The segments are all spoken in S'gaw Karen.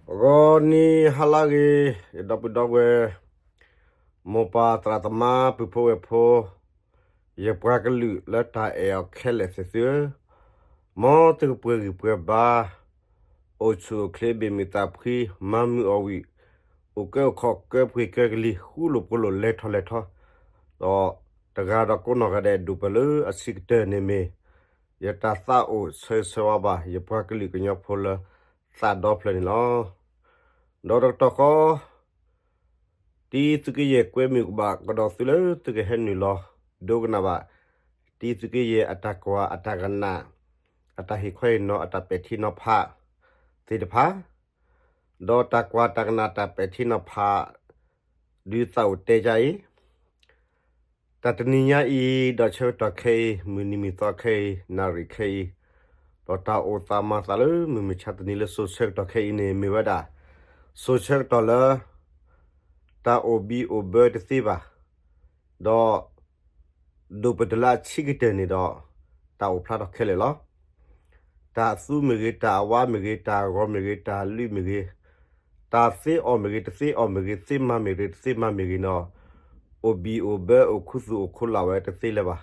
ဂီၤနံၤဟါလၢအဂ့ၤ, ယဒီပုၢ်ဒီဝဲၢ်, မိၢ်ပၢ်သရၣ်သမါ ပုၢ်ဖိဝဲၢ်ဖိ, ယပှၤကလုာ်လၢတၢ်အဲၣ်အီၤခဲလၢာ်သ့ၣ်သုဧၢ, မ်သုကပှဲၤဂံၢ်ပှဲၤဘါ, အိၣ်ဆူၣ်အိၣ်ချ့ ဘၣ်မုာ်သးဖှံ, မၤမုာ်အီၣ်ဝံၣ်, အိၣ်ကၢအိၣ်ခီၣ် ကၢပှ့ၤကၢကလံၤ ဃူလိာ်ဖိးလိာ် လဲၤထီၣ်လဲၤထီ, ဒီးတဂၤဒီးကိးနီၢ်ဂၤဒဲး ဒိၣ်ပၢၢ်လၢအဆံးကတၢၢ်န့ၣ်မ့ၢ် ယတၢ်သးအိၣ်ဆၢဂ့ၤဆၢဝါဘၣ် ယပှၤကလုာ်ကညီဖိလၢသးဒီဖျၢၣ်န့ၣ်လီၤ. ဒီးတကတီၢ်ဃီ တံၤသုးက့ယဲၢ်ကွဲမုာ်ကဘၣ်ကဒီးသုလၢသုကဟဲနုာ်လီၤ ဒိကနၣ်ဘၣ် တံၤသုးက့ယဲၢ်အတၢ်ကွၢ် အတၢ်ကနၣ်, အတၢ်ဟ့ၣ်ခီဟ့ၣ်နီၤ အတၢ်ပဲာ်ထံနီၤဖးသ့ၣ်တဖၣ်, ဒီးတၢ်ကွၢ်တၢ်ကနၣ်တၢ်ပဲာ်ထံနီၤဖး ဒုးသးအိၣ်တဲယါအံၤ တၢ်တနံၤညါအံၤ ဒီးဆၢကတီၢ်ခဲအံၤ မုၢ်နံၤမုၢ်သီခဲအံၤ နၣ်ရံၣ်ခဲအံၤ, ဒီးတၢ်အိၣ်သးမၤသးလၢမုၢ်မဆါတနံၤလၢစိၤဆၢကတီၢ်ခဲအံၤန့ၣ် မ့ၢ်ဝဲဒၣ် စိၤဆၢကတီၢ်လၢ တၢ်အိၣ်ဘံၣ်အိၣ်ဘၢတသ့ဘၣ်, ဒီး ဒိၣ်ပၢၢ်တလၢအဆံးကတၢၢ်န့ၣ်ဒီး တၢ်အိၣ်ဖျါထီၣ်ခဲလၢာ်လီၤ. တၢ်အသူမ့ၢ်ဂ့ၤ, တၢ်အဝါမ့ၢ်ဂ့ၤ, တၢ်အဂီၤမ့ၢ်ဂ့ၤ, တၢ်အလွံၢ်မ့ၢ်ဂ့ၤ, တၢ်သ့အီၣ်မ့ၢ်ဂ့ၤ, တသ့အီၣ်မ့ၢ်ဂ့ၤ, သ့မၤမ့ၢ်ဂ့ၤ, တသ့မၤမ့ၢ်ဂ့ၤဒီး အိၣ်ဘံၣ်အိၣ်ဘၢ အိၣ်ခူသူၣ်အိၣ်ခူလၢ်ဝဲတသ့လၢၤဘၣ်,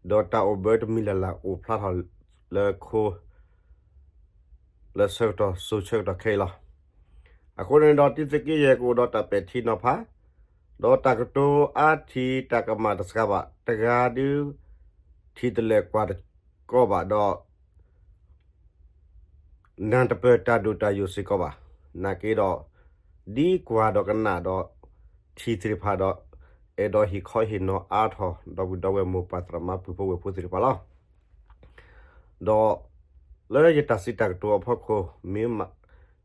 ဒီးတၢ်အိၣ်ဘၢတမံၤလၢ်လၢ်အိၣ်ဖျါထီၣ်လၢခိ လၢဆၢကတီၢ်စိၤဆၢကတီၢ်ခဲအံၤလီၤ. အဃိန့ၣ်ဒီး တံၤသုးက့ယဲၢ်ကအိၣ်ဒီးတၢ်ပဲာ်ထံနီၤဖး, ဒီးတၢ်ကတိၤအါထံၣ်တၢ်ကမၣ်တစှၤဘၣ်, တဂၤဒုး ထံၣ်တလၢာ်ကွၢ်တကီဘၣ်ဒီး နၢ်တပၢၢ်တၢ်ဒိၣ်တၢ်ယိာ်စ့ၢ်ကီးဘၣ်. နာ်က့ဒီး ဒ်ကွၢ်ဒီးကနၣ်ဒီး ထံၣ်သ့ၣ်တဖၣ်ဒီး အဲၣ်ဒိးဟ့ၣ်ခီဟ့ၣ်နီၤအါထီၣ် ဒီပုၢ်ဒီဝဲၢ်မိၢ်ပၢ်သရၣ်သမါ ပုၢ်ဖိဝဲၢ်ဖိသ့ၣ်တဖၣ်လီၤ. ဒီး လၢယတၢ်စံးတၢ်ကတိၤအဖီခိၣ် မ့ၢ်မၤ,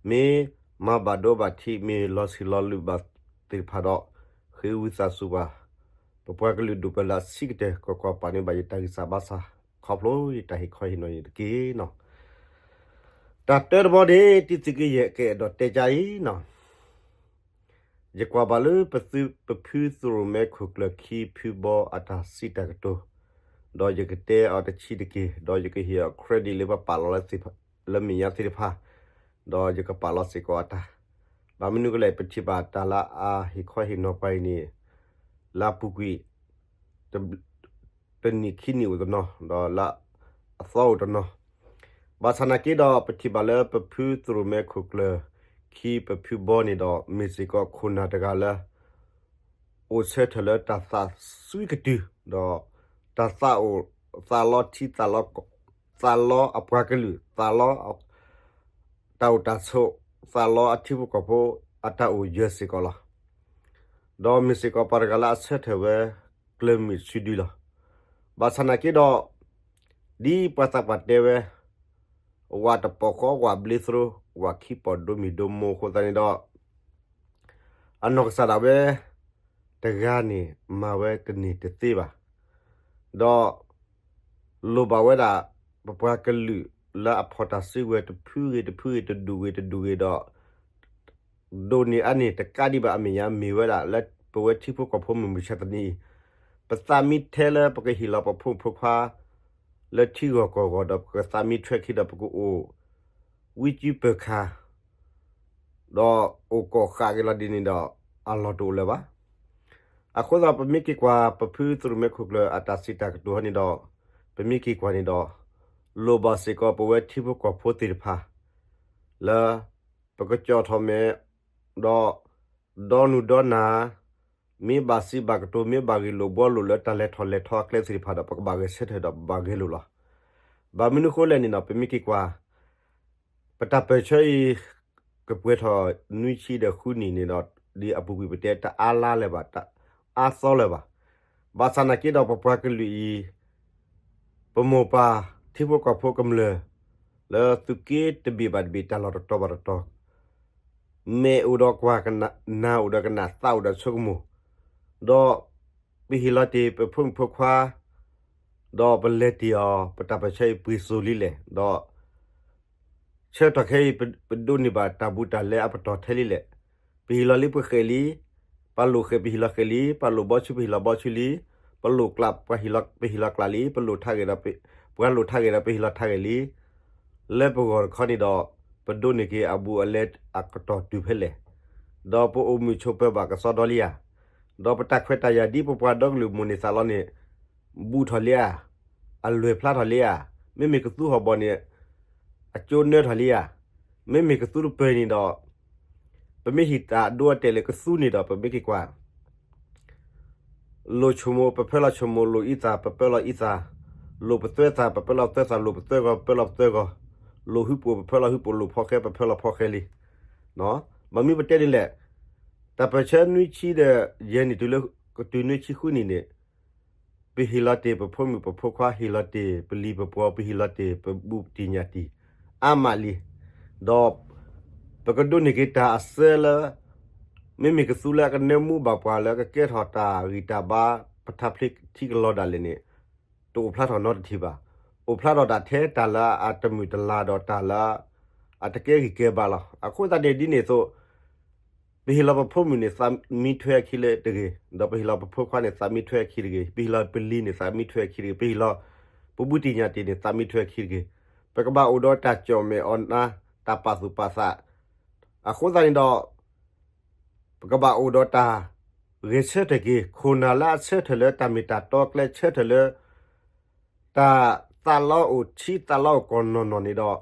မ့ၢ်မၤဘၣ်ဒိဘၣ်ထံး မ့ၢ်လီၤဆံးလီၤလုၢ်ဘၣ်သ့ၣ်တဖၣ်ဒီး ဃ့ဝံသးစူၤပှၤ, ပပှၤကလုာ်ဒိၣ်ပၢၢ်လၢအဆံးကတၢၢ် ကွၢ်ကွၢ်ပာ်န့ၢ်ဘၣ်ယတၢ်ဂံၢ်စၢ်ဘါစၢ် ခီဖျိယတၢ်ဟ့ၣ်ခီဟ့ၣ်နီၤန့ၣ်တက့ၢ်နီၤ. တၢ်တၢတဘီန့ၣ် တံၤသုးက့ယဲၢ်ကအဲၣ်ဒိးတဲကါအံၤနီၤ. ယကွၢ်ဘၣ်လၢပဖုသရိၣ်မဲခိၣ်ကျၢၢ်ခံဖုဘီအတၢ်စံးတၢ်ကတိၤ, ဒီးယကတဲအီၤတဆံးတက့ၢ်, ဒီးယကဟ့ၣ်အီၤ credit လၢပပာ်လီၤလၢသ့ၣ်, လၢမဲာ်ညါသ့ၣ်တဖၣ်, ဒီးယကပာ်လီၤစ့ၢ်ကီးအတၢ်, ဘၣ်မနုၤကလဲၣ် ပထံၣ်ဘၣ်တၢ်လၢအဟ့ၣ်ခီဟ့ၣ်နီၤပှၤအံၤန့ၣ် လၢအပူၤကွံာ် တနံၣ်ခံနံၣ်အိၣ်တနီၤ ဒီးလၢအသီအိၣ်တနီၤ, ဘၣ်ဆၣ်နာ်က့ဒီး ပထံၣ်ဘၣ်လၢပဖုသရိၣ်မဲခိၣ်ကျၢၢ်ခံပဖုဘီန့ၣ်ဒီး မ့ၢ်စ့ၢ်ကီးခိၣ်နၢ်တဂၤလၢ အိၣ်ဆၢထၢၣ်လၢတၢ်သးစွံကတုၢ်, ဒီးတၢ်သးအိၣ်သးလီထံ သးလီအပှၤကလုာ် သးလီ တၢ်အိၣ်တၢ်ဆိး သးလီအထံဖိကီၢ်ဖိအတၢ်အိၣ်ယၢၤစ့ၢ်ကီးလီၤ. ဒီးမ့ၢ်စ့ၢ်ကီးပှၤတဂၤလၢအဆၢထၢၣ်ဝဲကျၢၤမုၢ်ဆူဒုလီၤ. ဘၣ်ဆၣ်နာ်က့ဒီး ဒ်ပှၤသးပှၢ်တဲဝဲ, ဝၣ်တပီၢ်ဃီ ဝၣ်ဘျ့သရိ, ဝၣ်ခံပီၢ်ဒိမံၤဒိမိၢ်အဃိသတးန့ၣ်ဒီး အနီၢ်ကစၢ်ဒၣ်ဝဲတဂၤန့ၣ် မၤဝဲတန့ၢ်တသ့ဘၣ်. ဒီး လိၣ်ဘၣ်ဝဲဒၣ် ပပှၤကလုာ်လၢအဖီၣ်တၢ်စုကဝဲၤတဖုဂ့ၤတဖုဂ့ၤ တဒူၣ်ဂ့ၤတဒူၣ်ဂ့ၤဒီး ဒိၣ်န့ၢ်အါန့ၢ်တကးဒံးဘၣ်အမဲာ်ညါ မ့ၢ်ဝဲဒၣ်လၢပဝဲထံဖိကီၢ်ဖိမုၢ်မဆါတနံၤအံၤ ပသးမံထဲလၢပကဟ့ၣ်လီၤပဖိမုၣ်ဖိခွါ လၢထံဂီၢ်ကီၢ်ဂီၢ်ဒီး ပကသးမံထွဲခံဒီးပကအိၣ် ဝံကၠံပၢၢ်ခါ ဒီးအိၣ်ကီၢ်ဃာ်က့ၤလီၤဒ်န့ၣ်ဒီး အလီၢ်တအိၣ်လၢၤဘၣ်. အဃိသတး ပမ့ၢ်က့ၤကွၢ် ပဖုသရိၣ်မဲခိၣ်ကျၢၢ်အတၢ်စံးတၢ်ကတိၤဟီန့ၣ်ဒီး ပမ့ၢ်က့ၤကွၢ်န့ၣ်ဒီး လိၣ်ဘၣ်စ့ၢ်ကီးပဝဲထံဖိကီၢ်ဖိသ့ၣ်တဖၣ် လၢ ပကကၠီၣ်ထီၣ်မဲာ် ဒီး ဒီနုၢ်ဒီနၤ မ့ၢ်ဘၣ်စံးဘၣ်ကတိၤ မ့ၢ်ဘၣ်ဂ့ၢ်လိာ်ဘှီလိာ်လၢတၢ်လဲၤထီၣ်လဲၤထီအကျဲသ့ၣ်တဖၣ်ဒီး ပကဘၣ်ဂဲၤဆၢထၢၣ်ဒီးပဘၣ်ဂဲၤလိာ်လီၤ. ဘၣ်မနုၤဃိလဲၣ်န့ၣ်ဒီး ပမ့ၢ်က့ၤကွၢ် ပတၢ်ပၢၢ်ဆၢအံၤ ကပှဲၤထီၣ်နွံဆံဒီးဃုနံၣ်န့ၣ်ဒီး ဒ်အပူၤကွံာ်ပတဲတအါလါလၢၤဘၣ် တအါသီလၢၤဘၣ်. ဘၣ်ဆၣ်နာ်က့ဒီးပပှၤကလုာ်အံၤ ပမိၢ်ပၢ်ထံဖိကီၢ်ဖိကမျၢၢ် လၢသုးက့တဘ့ၣ်ဘၣ်တဘ့ၣ် တၢ်လီၢ်တတီၤဘၣ်တတီၤ မဲာ်အိၣ်ဒီးကွၢ် နၢ်အိၣ်ဒီးကနၣ် သးအိၣ်ဒီးဆိကမိၣ် ဒီး ပဟ့ၣ်လီၤတ့ၢ်ပဖိမုၣ်ဖိခွါ ဒီးပလဲၤတ့ၢ်အီၤ ပတၢ်ပၢၢ်ဆၢအံၤပှ့ၤစိၤလံလဲၣ် ဒီး ဆၢကတီၢ်ခဲအံၤ ပဒိးန့ၢ်ဘၣ်တၢ်ဘူးတၢ်လဲအပတီၢ်ထဲလံလဲၣ်. ပဟ့ၣ်လီၤလံပဃဲးလံ, ပာ်လိာ်ဃဲးပဟ့ၣ်လီၤဃဲးလံ, ပာ်လိာ်ဘီဆူပဟ့ၣ်လီၤဘီဆူလံ, ပလိၣ်ကျးပဟ့ၣ်လီၤကျးလံ, ပလိၣ်ထးဂဲၤဒီး ပှၤလိၣ်ထးဂဲၤဒီးပဟ့ၣ်လီၤထးဂဲၤလံ. လၢပဂီၢ်တခီန့ၣ်ဒီး ပဒိးန့ၢ်က့ၤအဘူးအလဲအကတီၢ်တုၤဖဲလဲၣ်, ဒီးပအိၣ်မုာ်ဆိးပၢၤဘၣ်ကစီဒီလံဧါ, ဒီးပတၢ်ခွဲးတၢ်ယာ်ဒ်ပပှၤဒီကလုာ်မိၢ်န့ၢ်သးလီန့ၣ် ဘူးထီၣ်လံဧါ, အလွဲၢ်ဖျါထီၣ်လံဧါ, မ့မ့ၢ်ကသူဟီၣ်ဘီန့ၣ် အကၠိနၢထီၣ်လံဧါ, မ့မ့ၢ်ကသူတပၢၢ်န့ၣ်ဒီး ပမ့ၢ်ဟံးတၢ်အဒိအတဲာ်လၢကသူန့ၣ်ဒီး ပမ့ၢ်က့ၤကွၢ် လိာ်ဆိမိၣ် ပဖၢလီၤဆိမိၣ်, လိာ်အံသၣ် ပပၢလီၤအံသၣ်, လိာ်ပသွဲသၣ် ပပၢလီၤပသွဲသၣ်, လိာ်ပသွဲဂီၤ ပပၢလီၤပသွဲဂီၤ, လိာ်ဟုပိာ် ပဖၢလီၤဟုပိာ်, လိာ်ဖီဃဲ ပဖၢလီၤဖီဃဲလံ. ဘၣ်မနုၤပတဲန့ၣ်လဲၣ်, တၢ်ပၢၢ်ဆၢနွံဆံဒီးယဲၢ်နံၣ်တုၤလၢ ကတုၤနွံဆံဃုနံၣ်န့ၣ် ပဟ့ၣ်လီၤတ့ၢ်ပဖိမုၣ်ပဖိခွါ, ဟ့ၣ်လီၤတ့ၢ်ပလံၤပပှီၤ, ပဟ့ၣ်လီၤတ့ၢ်ပဘူးပတံၢ်ညၣ်တံၢ် အါမးလံ. ဒီးပကဒိးန့ၢ်က့ၤတၢ်အစၢလၢ မ့မ့ၢ်ကသူလၢအကနၢမူဘၣ်ပှၤလၢကကဲထီၣ်တၢ်ဂံၢ်တၢ်ဘါ ပထးဖျ့ထံကလီၤဒၣ်လဲာ်န့ၣ် တအိၣ်ဖျါထီၣ်နီတထံၣ်ဘၣ်. အိၣ်ဖျါထီၣ်ဒၣ်ထဲတၢ်လၢအတမုာ်တလၤဒီးတၢ်လၢ အတကဲဂံၢ်ကဲဘါလီၤ. အဃိသတးန့ၣ်ဒ်န့ၣ်အသိး ပဟ့ၣ်လီၤပဖိမုၣ်န့ၣ် သးမံထွဲအခံလၢတဂ့ၤ, ဒီးပဟ့ၣ်လီၤပဖိခွါန့ၣ် သးမံထွဲအခံတဂ့ၤ, ပဟ့ၣ်လီၤပလံၤန့ၣ် သးမံထွဲအခံတဂ့ၤ, ပဟ့ၣ်လီၤ ပဘူးတံၢ်ညၣ်တံၢ်န့ၣ် သးမံထွဲအခံတဂ့ၤ. ပကဘၣ်အိၣ်ဒီးတၢ်ကၠီၣ်မဲာ်အီၣ်နါ, တၢ်ပာ်သူၣ်ပာ်သး, အဃိသတးန့ၣ်ဒီး ပကဘၣ်အိၣ်ဒီးတၢ်ဂဲၤဆၢထၢၣ်က့ၤ ခိၣ်နၢ်လၢအဆၢထၢၣ်လၢတၢ်မ့ၢ်တၢ်တီကျဲ ဆၢထၢၣ်လၢ တၢ်သးလီအိၣ်ထံသးလီအိၣ်ကီၢ်နီၢ်နီၢ်န့ၣ်ဒီး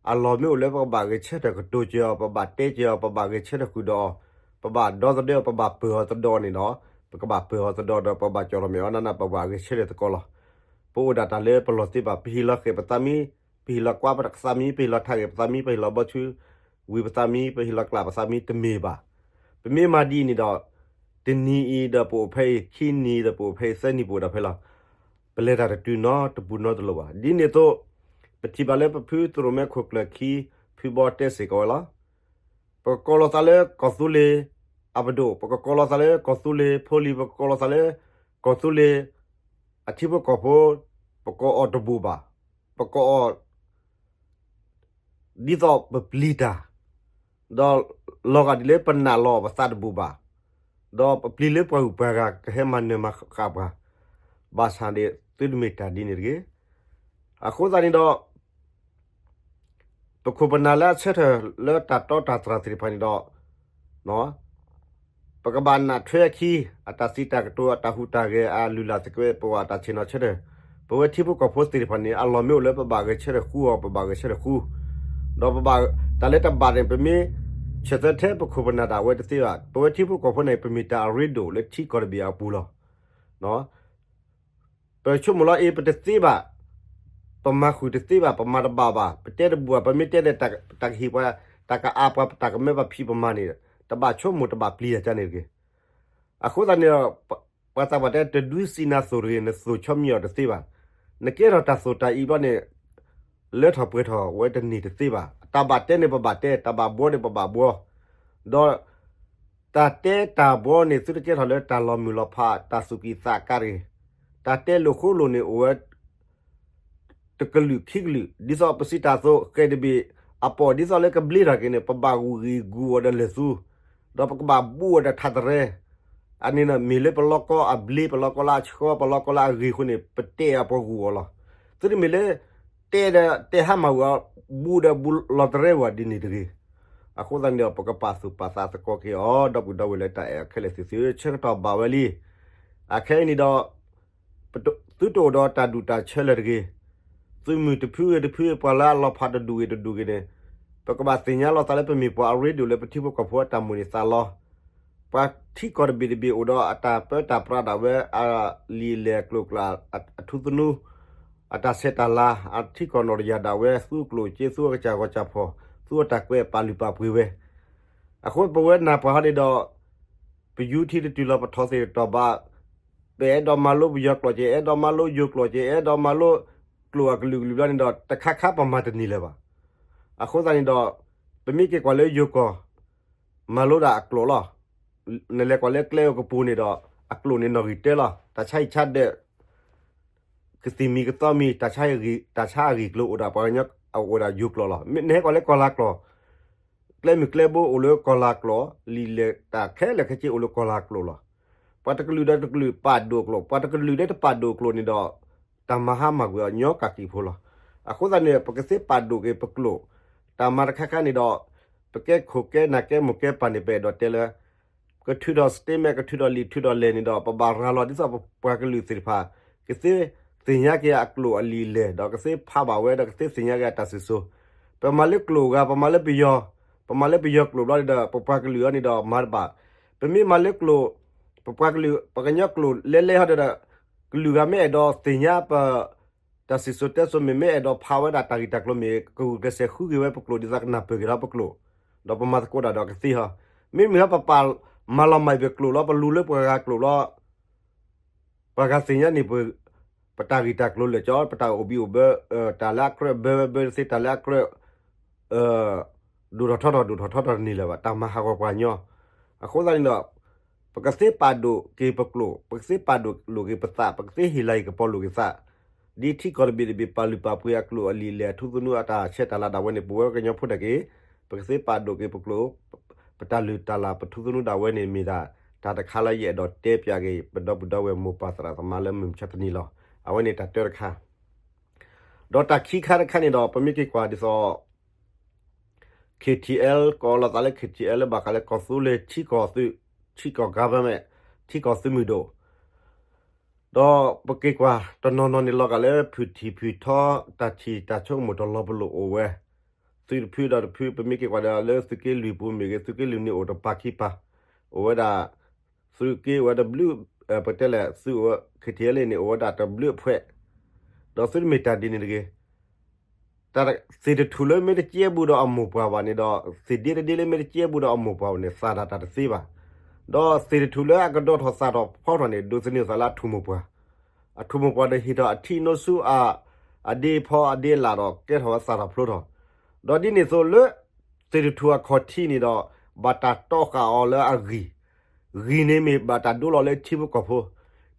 အလီၢ်မ့ၢ်အိၣ်လၢပကဘၣ်ဂဲၤဆၢထၢၣ်ကတိၤက့ၤအီၤ, ပဘၣ်တဲက့ၤအီၤ, ပဘၣ်ဂဲၤဆၢထၢၣ်ဃုာ်ဒီးအီၤ, ပဘၣ်ဒီသဒၢအီၤ, ပဘၣ်ပၢၢ်အီၤသဒၢအီၤန့ၣ်ဒီး ပကဘၣ်ပၢၢ်အီၤသဒၢအီၤဒီး ပဘၣ်ကၠီၣ်လီၤမဲာ်အီၣ်နါနါ ပဘၣ်ဂဲၤဆၢထၢၣ်သကိးလီၤ. ပအိၣ်ဒၣ်တၢ်လၢပလီၢ်သ့ဘၣ်, ပဟ့ၣ်လီၤဃဲၣ်ပသးမံ, ပဟ့ၣ်လီၤကွၢ်ပသးမံ, ပဟ့ၣ်လီၤထးဂဲၤပသးမံ, ပဟ့ၣ်လီၤဘီဆူဝံၤပသးမံ, ပဟ့ၣ်လီၤကျးပသးမံ တမ့ၢ်ဘၣ်. ပမ့ၢ်မၤဒ်အံၤန့ၣ်ဒီး တနံၤအံၤဒီးပအိၣ်ဖဲအံၤ, ခံနံၤဒီးပအိၣ်ဖဲအံၤ, သၢနံၤပအိၣ်ဒၣ်ဖဲလီၤ. ပလဲၤတၢ်တတုၤနီတပူၤနီတလိၤဘၣ်. ဒ်န့ၣ်အသိး ပထံၣ်ဘၣ်လၢပဖုသရိၣ်မဲခိၣ်ကျၢၢ်ခံ ဖုဘီတဲစ့ၢ်ကီးဝဲလီၤ. ပကကိးလီၤသးလၢကီၢ်သူလ့ၤအပဒိၣ်, ပကကိးလီၤသးလၢကီၢ်သူလ့ၤဖိလံၤ, ပကကိးလီၤသးလၢကီၢ်သူလ့ၤအထံဖိကီၢ်ဖိ, ပကိးအီၤတဘူၣ်ဘၣ်. ပကိးအီၤ ဒ်သိးပပျံၤတၢ်, ဒီးလီၤဂာ်ဒ်လၢပနာ်လီၤပသးတဘူၣ်ဘၣ်, ဒီးပပျံၤလၢပှၤဂုၤပှၤဂၤကဟဲမၤနၢၤမၤဃၣ်ပှၤ, ဘၣ်ဆၣ်န့ၣ်သုတမ့ၢ်တၢ်ဒ်န့ၣ်တဂ့ၤ. အဃိသတးန့ၣ်ဒီး ပခိၣ်ပနၢ်လၢအဆၢထၢၣ်လၢတၢ်တီတၢ်တြၢ်သ့ၣ်တဖၣ်န့ၣ်ဒီး ပကဘၣ်နၢ်ထွဲအခံ အတၢ်စံးတၢ်ကတိၤ အတၢ်ဟူးတၢ်ဂဲၤ အလုၢ်အလၢ်သကဲးပဝး အတၢ်ဆ့ၣ်နီၤဆၢထၢၣ်, ပဝဲထံဖိကီၢ်ဖိသ့ၣ်တဖၣ်န့ၣ် အလီၢ်မ့ၢ်အိၣ်လၢပဘၣ်ဂဲၤဆၢထၢၣ်ဃူအီၤ ပဘၣ်ဂဲၤဆၢထၢၣ်ဃူ, ဒီးပဘၣ် တၢ်လၢတဘၣ်န့ၣ် ပမ့ၢ်ဆၢၣ်သၢထဲပခိၣ်ပနၢ်ဒၣ်ဝဲတသ့ဘၣ်. ပဝဲထံဖိကီၢ်ဖိန့ၣ် ပမ့ၢ်တၢ်အရ့ဒိၣ်လၢထံကီၢ်တဘ့ၣ်အပူၤလီၤ. ပဆိကမိၣ်လီၤအ့ၤ ပတသ့ဘၣ်, ပမၤဃုာ်တသ့ဘၣ်, ပမၤတဘၣ်ဘၣ်, ပတဲတဘူၣ်ဘၣ်, ပမ့ၢ်တဲဒီးတၢ်ကဟ့ၣ်ပှၤ, တၢ်ကအါပှၤ, တၢ်ကမၢပှၤဖံးပမၤန့ၣ် တဘၣ်ဆိကမိၣ်တဘၣ်ပျံၤယၤကန့ၣ်တဂ့ၤ. အဃိသတးန့ၣ်ဒီး ပှၤသးပှၢ်တဲ တဒုးစံးနၤသိၣ်တဂ့ၤ, နသိၣ်ဆီမံအီၤတသ့ဘၣ်. နကဲထီၣ်တၢ်သိၣ်တၢ်အံၤဘျီန့ၣ် လၢထီၣ်ပှဲၤထီၣ်ဝဲတန့ၢ်တသ့ဘၣ်. တၢ်ဘၣ်တဲန့ၣ်ပဘၣ်တဲ, တၢ်ဘၣ်ဘှီန့ၣ်ပဘၣ်ဘှီ, ဒီး တၢ်တဲတၢ်ဘှီန့ၣ် သုတကဲထီၣ်လၢတၢ်လီၤမုၢ်လီၤဖး တၢ်သူၣ်ကံၢ်သးကါတဂ့ၤ. တၢ်တဲလိာ်ဃိလိာ်န့ၣ်အိၣ်ဝဲ တကလုာ်ခံကလုာ်, ဒ်သိးပစံးတၢ်အသိး ဃဲၣ်တဘ့ၣ်အပိာ်ဒ်သိးလၢကဘျ့ထီၣ်က့ၤန့ၣ် ပဘၣ်ဂုာ်ဂံၢ်ဂုာ်အီၤဒီးလဲၤသူ, ဒီးပကဘၣ်ဘူးအီၤဒီးထးတရဲ, အန့ၣ်မ့ၢ်လၢပလီၢ်ကီအဘျ့ ပလီၢ်ကီလၢအဆှီ ပလီၢ်ကီလၢအဂ့ၤအဃိန့ၣ် ပတဲအပှၤဂုာ်အီၤလီၤ. သုတမ့ၢ်လၢ တဲဒီးတဲဟါမၢ်ဝဲအီၤ, ဘူးဒီးဘူးလီၤတရဲဝဲဒ်န့ၣ်တဂ့ၤ. အဃိသတးန့ၣ်ဒီး ပကပာ်သူၣ်ပာ်သးသကိးက့ၤအီၤ ဒီပုၢ်ဒီဝဲၢ်လၢတၢ်အဲၣ်ခဲလၢာ်သ့ၣ်သုဧၢ, ဆၢကတီၢ်ဘၣ်ဝဲလံ. အခဲအံၤန့ၣ်ဒီး သုတအိၣ်ဒီးတၢ်ဒူၣ်တၢ်ဆၢလၢၤတဂ့ၤ. သုမုၢ်တဖုဂ့ၤတဖုဂ့ၤ ပှၤလၢအလီၤဖးတဒူၣ်ဂ့ၤတဒူၣ်ဂ့ၤန့ၣ် ပကဘၣ်သ့ၣ်ညါလီၤသးလၢပမ့ၢ်ပှၤအရ့ဒိၣ်လၢပထံဖိကီၢ်ဖိအတၢ်မိၣ်န့ၢ်သးလီ. ပှၤထံကီၢ်တဘ့ၣ်တဘ့ၣ်အိၣ်ဒီးအတၢ်ပၢတၢ်ပြးဒၣ်ဝဲ အလံာ်လဲၢ်ကျိၤကျဲ အထူသနူ အတၢ်ဆဲးတၢ်လၤ အထံကီၢ်နီၣ်တယၢ်ဒၣ်ဝဲ သူအကျိၣ်အစ့ သူအကစၢ်ဂီၤစၢ်ဖီၣ် သူအတၢ်ကွဲးပာ်လုၢ်ပာ်ပှ့ၤဝဲ. အဃိပဝဲနၢ်ပှၤဟီန့ၣ်ဒီး ပယူထံတတုၤလီၤ ပထီၣ်သ့ၣ်တတီၢ်ဘၣ်, ပအဲၣ်ဒိးမၤလိပယီၤကျိာ်က့ၤ အဲၣ်ဒိးမၤလိယိၤကျိာ်က့ၤ အဲၣ်ဒိးမၤလိကျိာ်အကလုာ်ကလုာ်ဘျီန့ၣ်ဒီး တခါခါပမၤတန့ၢ်လၢၤဘၣ်. အဃိသတးန့ၣ်ဒီး ပမ့ၢ်က့ၤကွၢ်လၢယိၤကီၢ် မၤလိဒၣ်အကျိာ်လီၤ. နလဲၤကွၢ်လၢကျဲအိၣ်ကပူၤန့ၣ်ဒီး အကျိာ်န့ၣ်နီၣ်ဂံၢ်တၢလီၤ. တၢ်ဆါဟံၣ်ဆါဒၢး ကသံၣ်မံၤကသီမံၤ တၢ်ဆါအဂ့ၢ်ကျိၤအိၣ်ဒၣ် ပှၤကညီအိၣ်ဒၣ်ယိၤကျိာ်လီၤ. နဟဲကွၢ်လၢကီၢ်လၤကျိာ် ကျဲမုၢ်ကျဲဘိအိၣ်လၢကီၢ်လၤကျိာ်, လံာ်လဲၢ်တၢ်ခဲလၢာ်ခဲဆ့အိၣ်လၢကီၢ်လၤကျိာ်လီၤ. ပှၤတကလုာ်ဒီးတကလုာ်ပာ်ဒိၣ်ကျိာ်, ပှၤတကလုာ်လၢတပာ်ဒိၣ်ကျိာ်န့ၣ်ဒီး တၢ်မၤဟါမၢ်ကွံာ်အီၤညီကးကံၢ်ဖိလီၤ. အဃိသတးန့ၣ် ပကသ့ပာ်ဒိၣ်က့ၤပကျိာ်, တၢ်မၤတခါခါန့ၣ်ဒီး ပကဲခိၣ်ကဲနၢ်ကဲမိၢ်ကဲပၢ်န့ၣ် ပအဲၣ်ဒိးတဲလၢ ကထုးထီၣ် statement ကထုးထီၣ်လံာ်ထုးထီၣ်လဲၢ်န့ၣ်ဒီး ပဘၣ်ရၤလီၤဒ်သိးပပှၤကလုာ်သ့ၣ်တဖၣ် ကသ့သ့ၣ်ညါက့ၤအကျိာ်အလံာ်အလဲၢ် ဒီးကသ့ဖးဘၣ်ဝဲ ဒီးကသ့သ့ၣ်ညါက့ၤအတၢ်စံၣ်စိၤ, ပမၤလၢကျိာ်အဂၤ ပမၤလၢပယီၤ, ပမၤလၢပယီၤကျိာ်ဘျီဒီး ပပှၤကလုာ်အံၤန့ၣ်ဒီးမၤတဘၣ်, ပမ့ၢ်မၤလၢကျိာ် ပပှၤကလုာ် ပှၤကညီကျိာ်လဲလဲဟီဒီး ကလုာ်ဂၤမ့ၢ်အဲၣ်ဒိးသ့ၣ်ညါပ တၢ်စံၣ်စိၤတဲစိၤမ့ၢ် မ့ၢ်အဲၣ်ဒိးဖးဝဲဒၣ်တၢ်ဂ့ၢ်တၢ်ကျိၤမ့ၢ် ကဂုာ်ကျဲးစၢးဃုက့ၤဝဲပကျိာ် ဒ်သိးကနၢ်ပၢၢ်က့ၤဒီးပကျိာ်, ဒီးပမၤသကိးတၢ်ဒီးကသ့ဟီ, မ့မ့ၢ်ဟီပပာ်မၤလီၤမၢ်ပကျိာ်လီၤ ပလူၤလၢပှၤဂၤကျိာ်လီၤ, ပှၤဂၤသ့ၣ်ညါန့ၣ် ပတၢ်ဂ့ၢ်တၢ်ကျိၤလၢာ်ကၠီ ပတၢ်အိၣ်ဘံၣ်အိၣ်ဘၢ တၢ်လၢအကြၢးဘၢဝဲဘၢတသ့ တၢ်လၢအကြၢး ဒိၣ်ထီၣ်ထီထီၣ် ဒိၣ်ထီၣ်ထီထီၣ်တန့ၢ်လၢၤဘၣ် တၢ်မၤဟးဂီၤပှၤကညီ, အဃိသတးန့ၣ်ဒီး ပကသ့ပာ်ဒိၣ်က့ၤပကျိာ် ပကသ့ပာ်ဒိၣ်လိာ်က့ၤပသး ပကသ့ဟ့ၣ်လၤက့ၤကပီၤလိာ်က့ၤသး, ဒ်ထံကီၢ်တဘ့ၣ်တဘ့ၣ် ပာ်လုၢ်ပာ်ပှ့ၤအကျိာ်အလံာ်အလဲၢ် အထူသနူအတၢ်ဆဲးတၢ်လၤဒၣ်ဝဲန့ၣ် ပဝဲကညီဖိတၢ်က့ၤ ပကသ့ပာ်ဒိၣ်က့ၤပကျိာ် ပတၢ်လုၢ်တၢ်လၤ ပထူသနူဒၣ်ဝဲန့ၣ် မ့ၢ်ဒၣ်တၢ်တခါလၢယအဲၣ်ဒိးတဲပၠးက့ၤ ပဒီပုၢ်ဒီဝဲၢ်မိၢ်ပၢ်သရၣ်သမါလၢမုၢ်မဆါတနံၤလီၤ. အဝဲန့ၣ်တၢ်တၢတခါ ဒီးတၢ်ခံခါတခါန့ၣ်ဒီး ပမ့ၢ်က့ၤကွၢ်ဒ်သိး K T L ကိးလီၤသးလၢ K T L လၢဘၣ်ဃးလၢကီၢ်သူလ့ၤ ထံကီၢ်သုး ထံကီၢ် government ထံကီၢ်သုးမုၢ်ဒိၣ်, ဒီးပက့ၤကွၢ်တနီၤနီၤန့ၣ် လီၤဂာ်လၢဖုၣ်ထံၣ်ဖုၣ်ထီ တၢ်ထံၣ်တၢ်ဆိကမိၣ်တလီၤပလိာ်အိၣ်ဝဲ, သုးတဖုဒီးတဖု ပမ့ၢ်က့ၤကွၢ်ဒီးလၢသုးက့လွံၢ်ပူၤမ့ၢ်ဂ့ၤ သုးက့လွံၢ်န့ၣ်အိၣ်တပၤခံပၤ, အိၣ်ဝဲဒၣ် သုးက့အိၣ်ဝဲတဘျုး, ပတဲလဲၣ် သုးအိၣ် K T L န့ၣ် အိၣ်ဝဲဒၣ်တဘျုးအဖှဲး, ဒီးသုတမ့ၢ်တၢ်ဒ်န့ၣ်တဂ့ၤ သ့ၣ်တထူၣ်လၢမ့ၢ်တကဲဘူးဒီးအမိၢ်ပှၢ်ဘၣ်န့ၣ်ဒီး သ့ၣ်ဒ့တဒ့လၢမ့ၢ်တကဲဘူးဒီးအမိၢ်ပှၢ်ဘၣ်န့ၣ် သးဒၣ်တၢ်တသ့ဘၣ်. ဒီးသ့ၣ်တထူၣ်လၢအကဒိးထီၣ်သၣ်ထီၣ်ဖီထီၣ်န့ၣ် ဒိးသန့ၤသးလၢအထူၣ်မိၢ်ပှၢ်, အထူၣ်မိၢ်ပှၢ်ဒီးဟ့ၣ်ထီၣ်အထံအနိဆူအ အဒ့ဖီအဒ့အလၣ်ဒီးကဲထီၣ်ဝဲသၣ်ထီၣ်ဖျိထီၣ်, ဒီးဒ်န့ၣ်အသိးလၢ သ့ၣ်တထူၣ်အခီၣ်ထံးန့ၣ်ဒီး ဘၣ်တၢ်တီဃာ်အီၤလၢအဂံၢ် ဂံၢ်န့ၣ်မ့ၢ်ဘၣ်တၢ်ဒိလီၤလၢထံဖိကီၢ်ဖိ,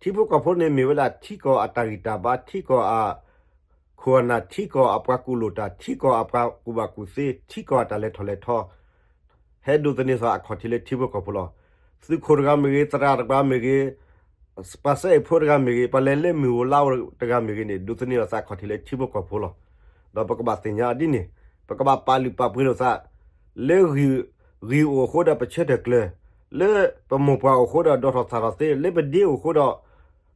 ထံဖိကီၢ်ဖိန့ၣ်မ့ၢ်ဝဲဒၣ်ထံကီၢ်အတၢ်ဂံၢ်တၢ်ဘါ, ထံကီၢ်အ ခိၣ်အနၢ်, ထံကီၢ်အပှၤကူၣ်လိာ်တၢ်, ထံကီၢ်အပှၤကူၣ်ဘၣ်ကူၣ်သ့, ထံကီၢ်အတၢ်လဲၤထီၣ်လဲၤထီ, ဟဲဒိးသန့ၤသးအခီၣ်ထံးလၢထံဖိကီၢ်ဖိလီၤ. သုးခိၣ်တဂၤမ့ၢ်ဂ့ၤ, သရၣ်တဂၤမ့ၢ်ဂ့ၤ, ပှၤစဲအ့ၣ်ဖိတဂၤမ့ၢ်ဂ့ၤ, ပှၤလဲၤလၢမုၢ်ဧိၤလါဧိၤတဂၤမ့ၢ်ဂ့ၤန့ၣ် ဒိးသန့ၤအသးအခီၣ်ထံးလၢထံဖိကီၢ်ဖိလီၤ. ဒီးပကဘၣ်သ့ၣ်ညါအီၤဒ်န့ၣ်, ပကဘၣ်ပာ်လုၢ်ပာ်ပှ့ၤလိာ်သး, လၢ ဂံၢ်အိၣ်အဃိဒီးပဆၢထၢၣ်ကျၢၤ, လၢပမိၢ်ပှၢ်အိၣ်အဃိဒီးဒိးထီၣ်သၣ်ထီၣ်သ့, လၢပဒ့အိၣ်အဃိဒီး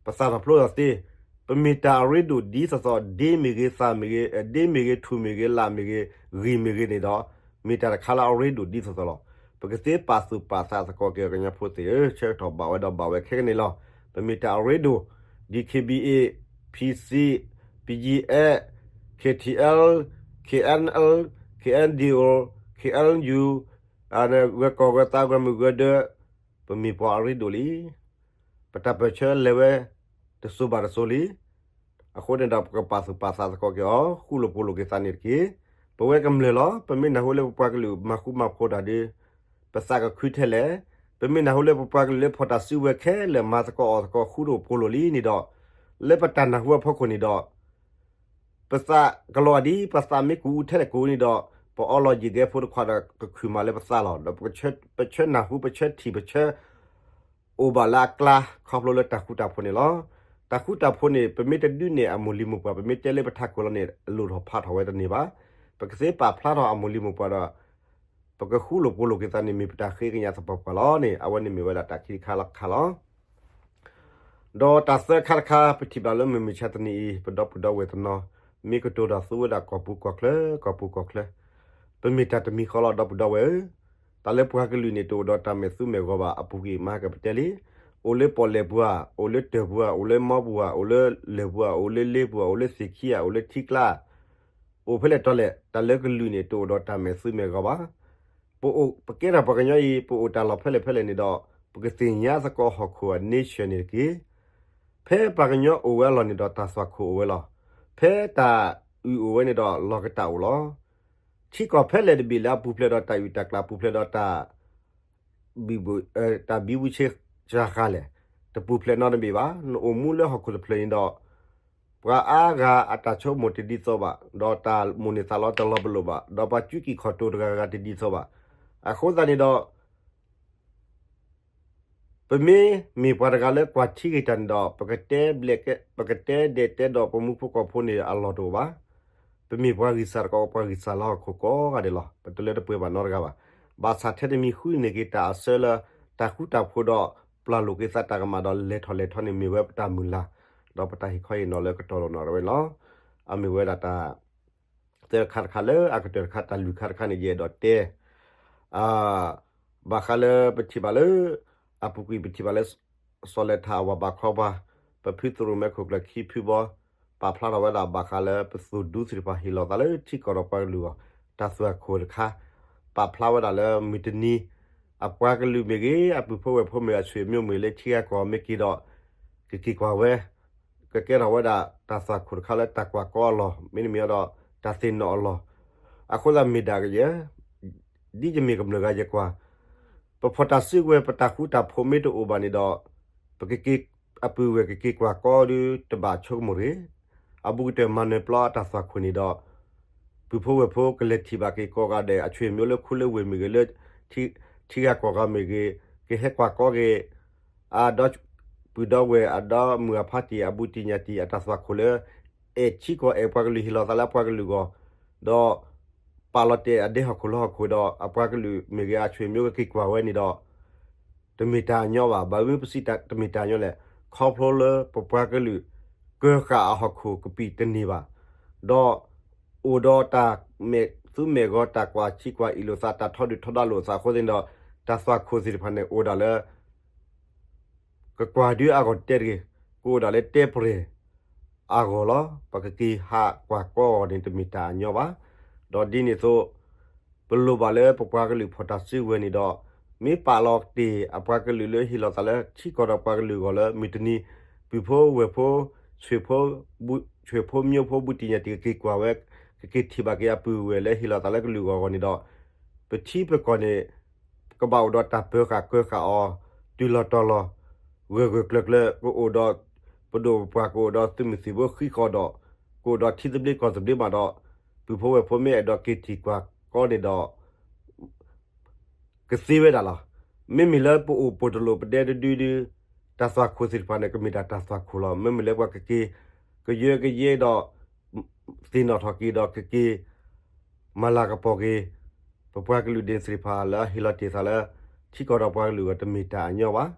ပသၣ်ထီၣ်ဖျိထီၣ်သ့, ပမ့ၢ်တၢ်အရ့ဒိၣ်ဒ်သိးသိး ဒ့မ့ၢ်ဂ့ၤ, သၣ်မ့ၢ်ဂ့ၤ, ဒ့မ့ၢ်ဂ့ၤ, ထူၣ်မ့ၢ်ဂ့ၤ, လၣ်မ့ၢ်ဂ့ၤ, ဂံၢ်မ့ၢ်ဂ့ၤန့ၣ်ဒီး မ့ၢ်တၢ်တခါလၢအရ့ဒိၣ်ဒ်သိးသိးလီၤ. ပကသ့ပာ်သူၣ်ပာ်သးသကိးက့ၤ ကညီဖိသ့ၣ်ဧၢ, ဆၢကတီၢ်ဘၣ်ဝဲဒီးဘၣ်ဝဲခဲကနံၣ်လီၤ. ပမ့ၢ်တၢ်အရ့ဒိၣ်, D K B A, P C, P G F, K T L, K N L, K N D O, K N U, ဂၢၤကီၢ်ဂၢၤသးဂၢၤမုၢ်ဂၢၤဒၢး, ပမ့ၢ်ပှၤအရ့ဒိၣ်လံ. ပတၢ်ပၢၢ်ဆၢလဲၤဝဲ တစိၤဘၣ်တစိၤလံ. အဃိန့ၣ်ဒီး ပကပာ်သူၣ်ပာ်သးသကိးက့ၤအီၤ ဃူလိာ်ဖိးလိာ်က့ၤသးန့ၣ်တက့ၢ်. ပဝဲကမျၢၢ်လီၤ. ပမ့ၢ်နၢ်ဟူလၢပပှၤကလုာ်မၤဃူမၤဖိးတၢ်ဒီး ပသးကခုထဲလဲၣ်. ပမ့ၢ်နၢ်ဟူလၢပပှၤကလုာ်လၢဖီၣ်တၢ်စုကဝဲၤခဲလၢာ် မၤသကိးအီၣ်သကိး ဃူလိာ်ဖိးလိာ်လံန့ၣ်ဒီး လၢပတၢ်နၢ်ဟူအဖီခိၣ်န့ၣ်ဒီး ပသးကလီၤဒ် ပသးမ့ၢ်ကူးအူထဲလဲၣ်ကူးန့ၣ်ဒီး ပအီလီၤယံာ်ကဲဖိတခွးဒီး ကခုၣ်မးလၢပသးလီၤ. ဒီးပဆၢနၢ်ဟူ ပဆၢထံၣ် ပဆၢအိၣ်ဘၣ်လၢအကျါ ခီဖျိလၢတၢ်ဃူတၢ်ဖိးန့ၣ်လီၤ. တၢ်ဃူတၢ်ဖိးန့ၣ် ပမ့ၢ်တဒုးနဲၣ်အမိၢ်လံၤမိၢ်ပှၢ် ပမ့ၢ်တဲလၢပထးခိၣ်လီၤန့ၣ် လိၣ်ထီၣ်ဖးထီၣ်ဝဲတန့ၢ်ဘၣ်. ပကသ့ပာ်ဖျါထီၣ်အမိၢ်လံၤမိၢ်ပှၢ်ဒီး ပကဃူလိာ်ဖိးလိာ်က့ၤသးန့ၣ် မ့ၢ်ပတၢ်ဃ့ကညးသပှၢ်ပှၢ်လီၤန့ၣ် အဝဲန့ၣ်မ့ၢ်ဝဲဒၣ်တၢ်ခံခါလီၤခါလီၤ. ဒီးတၢ်သၢခါတခါ ပထံၣ်ဘၣ်လၢမုၢ်မဆါတနံၤအံၤ ပဒီပုၢ်ဒီဝဲၢ်တနီၤ မ့ၢ်ကတိၤတၢ်သူဝဲဒၣ်ကီၢ်ပူၤကီၢ်ချၢ ကီၢ်ပူၤကီၢ်ချၢ, ပမ့ၢ်တၢ်တမံၤဃီလီၤ ဒီပုၢ်ဒီဝဲၢ်ဧၢ, တၢ်လၢပှၤကလုာ်န့ၣ် တအိၣ်ဒီးတၢ်မဲာ်သူမဲာ်ဂီၤဘၣ်အပူၤကွံာ်မၤကပတဲလံ, အိၣ်လၢပီၣ်လဲၣ်ပူၤဧါ, အိၣ်လၢတၢၢ်ပူၤဧါ, အိၣ်လၢမီပူၤဧါ, အိၣ်လၢလၢၢ်ပူၤဧါ, အိၣ်လၢသ့ၣ်ခံဧါ, အိၣ်လၢထံကျါ အိၣ်ဖဲလဲၣ်တီလဲၣ် တၢ်လၢကလုာ်န့ၣ် တအိၣ်ဒီးတၢ်မဲာ်သူမဲာ်ဂီၤဘၣ်. ပအိၣ် ပကဲထီၣ်ပှၤကညီအံၤ ပအိၣ်တၢ်လီၢ်ဖဲလဲၣ်ဖဲလဲၣ်န့ၣ်ဒီး ပကသ့ၣ်ညါသကိးဟီၣ်ခိၣ်အ nature န့ၣ်တက့ၢ်. ဖဲပှၤကညီအိၣ်ဝဲအလီၢ်န့ၣ်ဒီး တၢ်သွၣ်ခိၣ်အိၣ်ဝဲလီၤ. ဖဲတၢ်အုၣ်အိၣ်ဝဲန့ၣ်ဒီး လီၢ်ကတၢ်အိၣ်လီၤ. ထံကီၢ်ဖဲလဲၣ်တဘ့ၣ်လၢအပူၤဖျဲးဒီးတၢ်အုၣ်တၢ်ကျၢ် ပူၤဖျဲးဒီးတၢ် ဘံဘူဆ့ကၤဃာ်လဲၣ်, တပူၤဖျဲးနီတဘ့ၣ်ဘၣ်. နအိၣ်မူလၢဟီၣ်ခိၣ်တဖျၢၣ်န့ၣ်ဒီး ပှၤအါဂၤအတၢ်ဆိကမိၣ်တဒ်သိးဘၣ်, ဒီးတၢ်မိၣ်န့ၢ်သးလီတလီၤပလိာ်ဘၣ်, ဒီးပှၤကူကံၢ်ခီၣ်တိၤတဂၤဂၤတဒ်သိးဘၣ်. အဃိသတးန့ၣ်ဒီး ပမ့ၢ်မ့ၢ်ပှၤတဂၤလၢကွၢ်ထံက့ၤတၢ်န့ၣ်ဒီး ပကတဲဘျဲၣ်ကဲ ပကတဲဒဲးတဲဒီးပမူဖိကီၢ်ဖိန့ၣ်အလီၢ်တအိၣ်ဘၣ်. ပမ့ၢ်ပှၤဂံၢ်စၢ်တကီး ပှၤဂံၢ်စၢ်လၢဟီၣ်ခိၣ်ကိးဂၤဒဲးလီၤ. ပတလၢတပှဲၤဘၣ်နီတဂၤဘၣ်. ဘၣ်ဆၣ်ထဲတမံၤဃုန့ၣ်က့ၤ တၢ်အဆၢလၢ တၢ်ဃူတၢ်ဖိးဒီး ပျၢ်လိာ်က့ၤသးတၢ်ကမၣ်ဒီး လဲၤထီၣ်လဲၤထီန့ၣ် မ့ၢ်ဝဲပတၢ်မုၢ်လၢ်, ဒီးပတၢ်ဟ့ၣ်ခီဟ့ၣ်နီၤလၢကတီၢ်လီၤနီၤဝဲလီၤ. အမ့ၢ်ဝဲဒၣ်တၢ် သၢခါတခါလၢအကတၢၢ်တခါ တၢ်လွံၢ်ခါတခါန့ၣ် ယအဲၣ်ဒိးတဲ ဘၣ်ဃးလၢပထံၣ်ဘၣ်လၢ အပူၤကွံာ်ပထံၣ်ဘၣ်လၢ စီၤလဲၤထၣ်အဝၤဘးခီပှၤ ပဖုသရိၣ်မဲခိၣ်ကျၢၢ်ခံဖုဘီ ပာ်ဖျါထီၣ်ဝဲဒၣ်ဘၣ်ဃးလၢပသိၣ်ဒူသ့ၣ်တဖၣ်ဟ့ၣ်လီၤသးလၢထံကီၢ်ဒီးပှၤကလုာ်အဂီၢ် တၢ်သွၣ်ခိၣ်တခါ ပာ်ဖျါဝဲဒၣ်လၢမုၢ်တနံၤ အပှၤကလုာ်မ့ၢ်ဂ့ၤ အပုၢ်ဖိဝဲၢ်ဖိမ့ၢ်ဂ့ၤ အဆွေမျိုးမ့ၢ်ဂ့ၤ လၢထံဂၤကီၢ်ဂၤမ့ၢ်က့ၤဒီး ကက့ၤကွၢ်ဝဲ ကကဲထီၣ်ဝဲဒၣ်တၢ်သွၣ်ခိၣ်တခါလၢတၢ်ကွၢ်ကီအလီၢ် မ့တမ့ၢ်ဒီး တၢ်သ့ၣ်နီၣ်အလီၢ်. အဃိသတးမ့ၢ်ဒၣ်ကယဲၢ် ဒ်ယမ့ၢ်ကမျၢၢ်ဂၤယကွၢ် ပဖီၣ်တၢ်စုကဝဲၤ ပတၢ်ဃူတၢ်ဖိးမ့ၢ်တအိၣ်ဘၣ်န့ၣ်ဒီး ပကက့ၤ အပုၢ်ဝဲၢ်ကက့ၤကွၢ်ကီဒီးတဘၣ်ဆိကမိၣ်တဂ့ၤ. အဘူးကတၢၢ်မၤနၢၤပျီအတၢ်သွၣ်ခိၣ်န့ၣ်ဒီး ပုၢ်ဖိဝဲၢ်ဖိကလဲၤထံၣ်ဘၣ်က့ၤကိးဂၤဒဲး အဆွေမျိုးလၢခူလၢဝ့ၢ်မ့ၢ်ဂ့ၤ လၢထံဂၤကီၢ်ဂၤမ့ၢ်ဂ့ၤ ကဟဲကွၢ်ကီက့ၤ အဒီပုၢ်ဒီဝဲၢ် အဒီမုၢ်အဖါတံၢ် အဘူးတံၢ်ညၣ်တံၢ် အတၢ်သွၣ်ခိၣ်လၢ အဲၣ်ထံကီၢ် အဲၣ်ပှၤကလုာ် ဟ့ၣ်လီၤသးလၢအပှၤကလုာ်အဂီၢ် ဒီး ပာ်လီၤတဲာ်အဒဲဟီၣ်ခိၣ်လၢဟီၣ်ခိၣ်ဒီး အပှၤကလုာ်မ့ၢ်ဂ့ၤ အဆွေမျိုးကက့ၤကွၢ်ဝဲန့ၣ်ဒီး တမ့ၢ်တၢ်အညီဘၣ်. ဘၣ်မနုၤပစံးတမ့ၢ်တၢ်အညီလဲၣ်. ခီဖျိလၢပပှၤကလုာ် ကၢၤဃာ်အဟီၣ်ခိၣ်ကပံာ်တန့ၢ်ဘၣ်. ဒီး အိၣ်ဒီးတၢ်မဲာ်သူမဲာ်ဂီၤ တၢ်ကွၢ်ဆံးကွၢ်အံၣ်လိာ်သး တၢ်ထီဒုၣ်ထီဒါလိာ်သးအဃိသတးန့ၣ်ဒီး တၢ်သွၣ်ခိၣ်သ့ၣ်တဖၣ်န့ၣ် အိၣ်ဒၣ်လၢ ကကွၢ်ဒုးအဂီၢ်တဲတဂ့ၤ, ကအိၣ်ဒၣ်လၢတဲပရဲၢ်အဂီၢ်လီၤ. ပကက့ၤဟးကွၢ်ကီအဂီၢ်န့ၣ် တမ့ၢ်တၢ်အညီဘၣ်. ဒီးဒ်န့ၣ်အသိး ပလိၣ်ဘၣ်လၢပပှၤကလုာ်ဖီၣ်တၢ်စုကဝဲၤန့ၣ်ဒီး မ့ၢ်ပာ်လီၤတ့ၢ်အပှၤကလုာ်လၢဟ့ၣ်လီၤသးလၢထံကီၢ်ဒီးပှၤကလုာ်အဂီၢ်လၢ မုၢ်တနံၤ ပုၢ်ဖိဝဲၢ်ဖိ ဆွေမျိုး ဘူးတံၢ်ညၣ်တံၢ်ကက့ၤကွၢ်ဝဲ ကက့ၤထံၣ်ဘၣ်က့ၤအပုၢ်ဝဲၢ်လၢဟ့ၣ်လီၤသးလၢကလုာ်အဂီၢ်အဂီၢ်န့ၣ်ဒီး ပထံပကီၢ်န့ၣ် ကဘၣ်အိၣ်ဒီးတၢ်ပၢၤဃာ်ကၢၤဃာ်အီၤ တုၤလီၤတီၤလီၤ ဂၢၢ်ဂၢၢ်ကျၢၤကျၢၤ ကအိၣ်ဒီး ပဒိၣ်ပပှၢ် ကအိၣ်ဒီးသုးမုၢ်သံၣ်ဘိဃံဃီဒီး ကအိၣ်ဒီးထံသဘျ့ကီၢ်သဘျ့မးဒီး ပုၢ်ဖိဝဲၢ်ဖိမ့ၢ်အဲၣ်ဒိးက့ၤထံၣ်ကွၢ်ကီန့ၣ်ဒီး ကသ့ဝဲဒၣ်လီၤ. မ့မ့ၢ်လၢပအိၣ်ပိာ်တလိာ်ပဒဲတဒုဒု တၢ်သွၣ်ခိၣ်သ့ၣ်တဖၣ်န့ၣ် ကမ့ၢ်တၢ်တၢ်သွၣ်ခိၣ်လီၤ. မ့မ့ၢ်လၢပှၤကက့ၤ ကယၢကယဲဒီး သ့ၣ်နီၣ်ထီၣ်က့ၤဒီးကက့ၤ မၤလၤကပီၤက့ၤ ပပှၤကလုာ်ဒဲးသ့ၣ်တဖၣ်လၢအဟ့ၣ်လီၤတ့ၢ်သးလၢ ထံကီၢ်ဒီးပှၤကလုာ်အဂီၢ် တမ့ၢ်တၢ်အညီဘၣ်.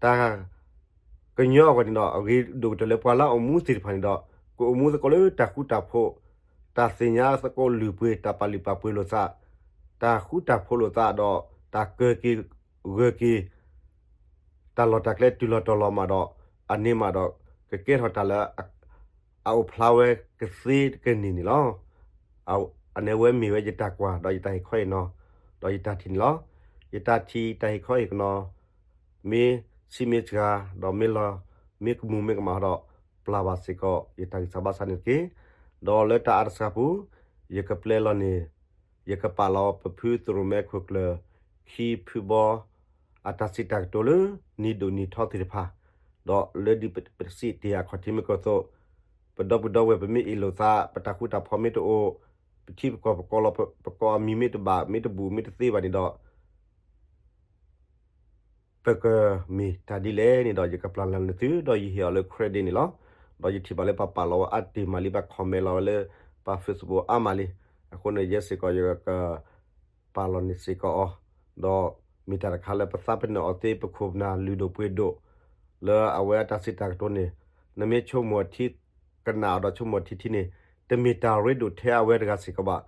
တၢ် ကညီအဂီၢ်န့ၣ်ဒီး အဂ့ၤဒိၣ်ကတၢၢ်လၢပှၤလၢအအိၣ်မူသ့ၣ်တဖၣ်န့ၣ်ဒီး ကအိၣ်မူသကိးလၢတၢ်ဃူတၢ်ဖိး, တၢ်သ့ၣ်ညါသကိးလုၢ်ပှ့ၤ တၢ်ပာ်လုၢ်ပာ်ပှ့ၤလိာ်သး, တၢ်ဃူတၢ်ဖိးလိာ်သးဒီး တၢ်ကၢၤက့ၤ ဂၢၤက့ၤ တၢ်လီၢ်တၢ်ကျဲတုၤလီၤတီၤလီၤမးဒီး အန့ၣ်မးဒီး ကကဲထီၣ်တၢ်လၢ အအိၣ်ဖျါဝဲကသ့တကန့ၢ်န့ၣ်လီၤ. အ အန့ၣ်ဝဲမ့ၢ်ဝဲယတၢ်ကွၢ်ဒီးယတၢ်ဟ့ၣ်ခီဟ့ၣ်နီၤ ဒီးယတၢ်ထံၣ်န့ၣ်လီၤ. ယတၢ်ထံၣ်တၢ်ဟ့ၣ်ခီဟ့ၣ်နီၤ မ့ၢ်ဆံးမ့ၢ်စှၤ ဒီးမ့ၢ်လီၤ မ့ၢ်ကမူၣ်မ့ၢ်ကမၣ်ဒီး ပျၢ်ဘၣ်စ့ၢ်ကီး ယတၢ်ဂံၢ်စၢ်ဘါစၢ်န့ၣ်တက့ၢ်. ဒီးလၢတၢ်အါတစှၤပူၤ ယကပျဲလီၤန့ၣ် ယကပာ်လီၤပဖုသရိၣ်မဲခိၣ်ကျၢၢ် ခံဖုဘီ အတၢ်စံးတၢ်ကတိၤလၢ နံၤဒိၣ်နံၤထီသ့ၣ်တဖၣ်, ဒီးလၢဒ်ပစံးတ့ၢ်အခီၣ်ထံးမ့ၢ်ကီၢ်သိး ပဒီပုၢ်ဒီဝဲၢ် ပမ့ၢ်အ့ၣ်လိာ်သး ပတၢ်ဃူတၢ်ဖိးမ့ၢ်တအိၣ် ပထံပကီၢ်ပကိးလီၤ ပကိးအမံၤမ့ၢ်တဘၣ် မ့ၢ်တဘူၣ် မ့ၢ်တသ့ဘၣ်န့ၣ်ဒီး ပကမ့ၢ်တၢ်ဒ်လဲၣ်န့ၣ်ဒီး ယကပျၢ်လီၤန့ၢ်သု ဒီးယဟ့ၣ်အီၤလၢ credit န့ၣ်လီၤ. ဒီးယထံၣ်ဘၣ်လၢပှၤပာ်လီၤဝဲအါတ့ၢ်မးလံ ပှၤ comment လီၤဝဲလၢ ပှၤ Facebook အါမးလံ. အဃိန့ၣ် ယဲစ့ၢ်ကီး ယက ပာ်လီၤန့ၢ်စ့ၢ်ကီးအီၤ, ဒီးမ့ၢ်တၢ်တခါလၢပသးပ့ၤနီၣ်အီၤသ့ ပခိၣ်ပနၢ်လုၢ်ဒိၣ်ပှ့ၤဒိၣ် လၢအဝဲအတၢ်စံးတၢ်ကတိၤန့ၣ် နမ့ၢ်ဆိကမိၣ်အထံကနၣ်အီၤဒီးဆိကမိၣ်အထံထံန့ၣ် တမ့ၢ်တၢ်ရ့ဒိၣ်ထဲအဝဲတဂၤစ့ၢ်ကီးဘၣ်.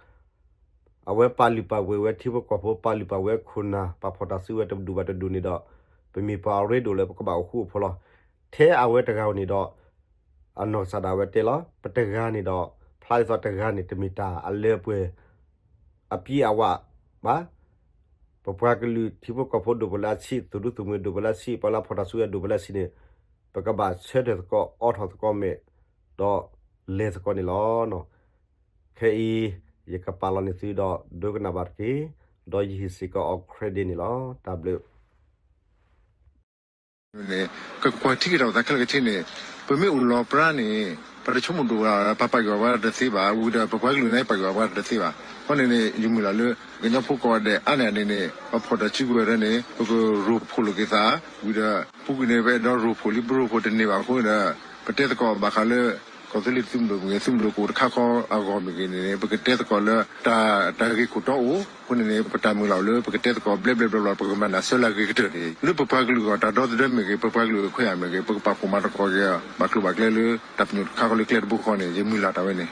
အဝဲပာ်လုၢ်ပာ်ပှ့ၤဝဲထံဖိကီၢ်ဖိ ပာ်လုၢ်ပာ်ဝဲခိၣ်နၢ် ပာ်ဖှိၣ်တၢ်စုကဝဲၤတဒူၣ်ဘၣ်တဒူၣ်န့ၣ်ဒီး ပမ့ၢ်ပှၤအရ့ဒိၣ်လၢပကဘၣ်အိၣ်ဃူအိၣ်ဖိးလီၤ. ထဲအဝဲတဂၤဧိၤန့ၣ်ဒီး အနီၢ်ကစၢ်ဒၣ်ဝဲတဲလီၤ ပတဂၤန့ၣ်ဒီး ဖျါဒ်သိးတဂၤန့ၣ် တမ့ၢ်တၢ်အလၢအပှဲၤ အပြ့အဝးဘၣ်. ပပှၤကလုာ်ထံဖိကီၢ်ဖိဒိၣ်ပလၢအဆံး သူၣ်ဒူသးမုာ်ဒိၣ်ပလၢအဆံး ပှၤလၢဖှိၣ်တၢ်စုကဝဲၤဒိၣ်ပလၢအဆံးန့ၣ် ပကဘၣ်ဆၢထၢၣ်သကိး အိးထီၣ်သကိးမဲာ် ဒီးလဲၤသကိးန့ၣ်လီၤ. ခဲအံၤ ယကပာ်လီၤန့ၢ်သုဒီး ဒိကနၣ်ဘၣ်တက့ၢ်. ဒီးယဟ့ၣ်စ့ၢ်ကီးအီၤ credit န့ၣ်လီၤ. တၢ်ဘျုး န့ၣ် ကကွၢ်ထံက့ၤတၢ်အိၣ်သးခဲလၢာ်ခဲဆ့န့ၣ် ပမ့ၢ်အိၣ်လီၤပြါန့ၣ် ပတဆိကမိၣ်ဒိၣ်ဘၣ် ပပာ်ယွၤဘၣ်တသ့ဘၣ် ဝံၤဒီးပပှၤကလုာ်န့ၣ်ပာ်ယွၤဘၣ်တသ့ဘၣ်. အဃိန့ၣ်န့ၣ် ယမုၢ်လၢ်လၢ ကညီဖိကိးဂၤဒဲးအါန့ၢ်န့ၣ်န့ၣ် ပဖှိၣ်တၢ်စုကဝဲၤဒၣ်န့ၣ် ပကရိၣ်ဖှိၣ်လိာ်က့ၤသး ဝံၤဒီး ပူၤကွံာ်န့ၣ် ပအဲၣ်ဒိးရိၣ်ဖှိၣ်လံ ပရိၣ်ဖှိၣ်တန့ၢ်ဘၣ်အဃိဒီး ပတဲသကိးဘၣ်ဃးလၢ က ကီၢ်သူလ့ၤသုးမုၢ်ဒိၣ်မ့ၢ်ဂ့ၤ သုးမုၢ်ဒိၣ်ကအိၣ်တခါခီအဂီၢ်မ့ၢ်ဂ့ၤန့ၣ် ပကတဲသကိးလၢ တၢ်ဂ့ၢ်ခိၣ်တီအိၣ်အဃိန့ၣ်န့ၣ် ပတၢ်မုၢ်လၢ်အိၣ်လၢ ပကတဲသကိးဘျဲဘျဲဘျီဘျီ ပကမၤနၢၤဆၢလၢအဂ့ၤကတၢၢ်န့ၣ် လၢပပှၤကလုာ်အဂီၢ် တၢ်ဒီသဒၢမ့ၢ်ဂ့ၤ ပပှၤကလုာ်အခွဲးယာ်မ့ၢ်ဂ့ၤ ပကပာ်ဖှိၣ်မၤသကိးက့ၤ ဘၣ်ကျိၤဘၣ်ကျဲလၢ တၢ်ပညိၣ်တခါခီလၢကျဲတဘိဃီန့ၣ် ယမုၢ်လၢ်တၢ်ဝဲန့ၣ်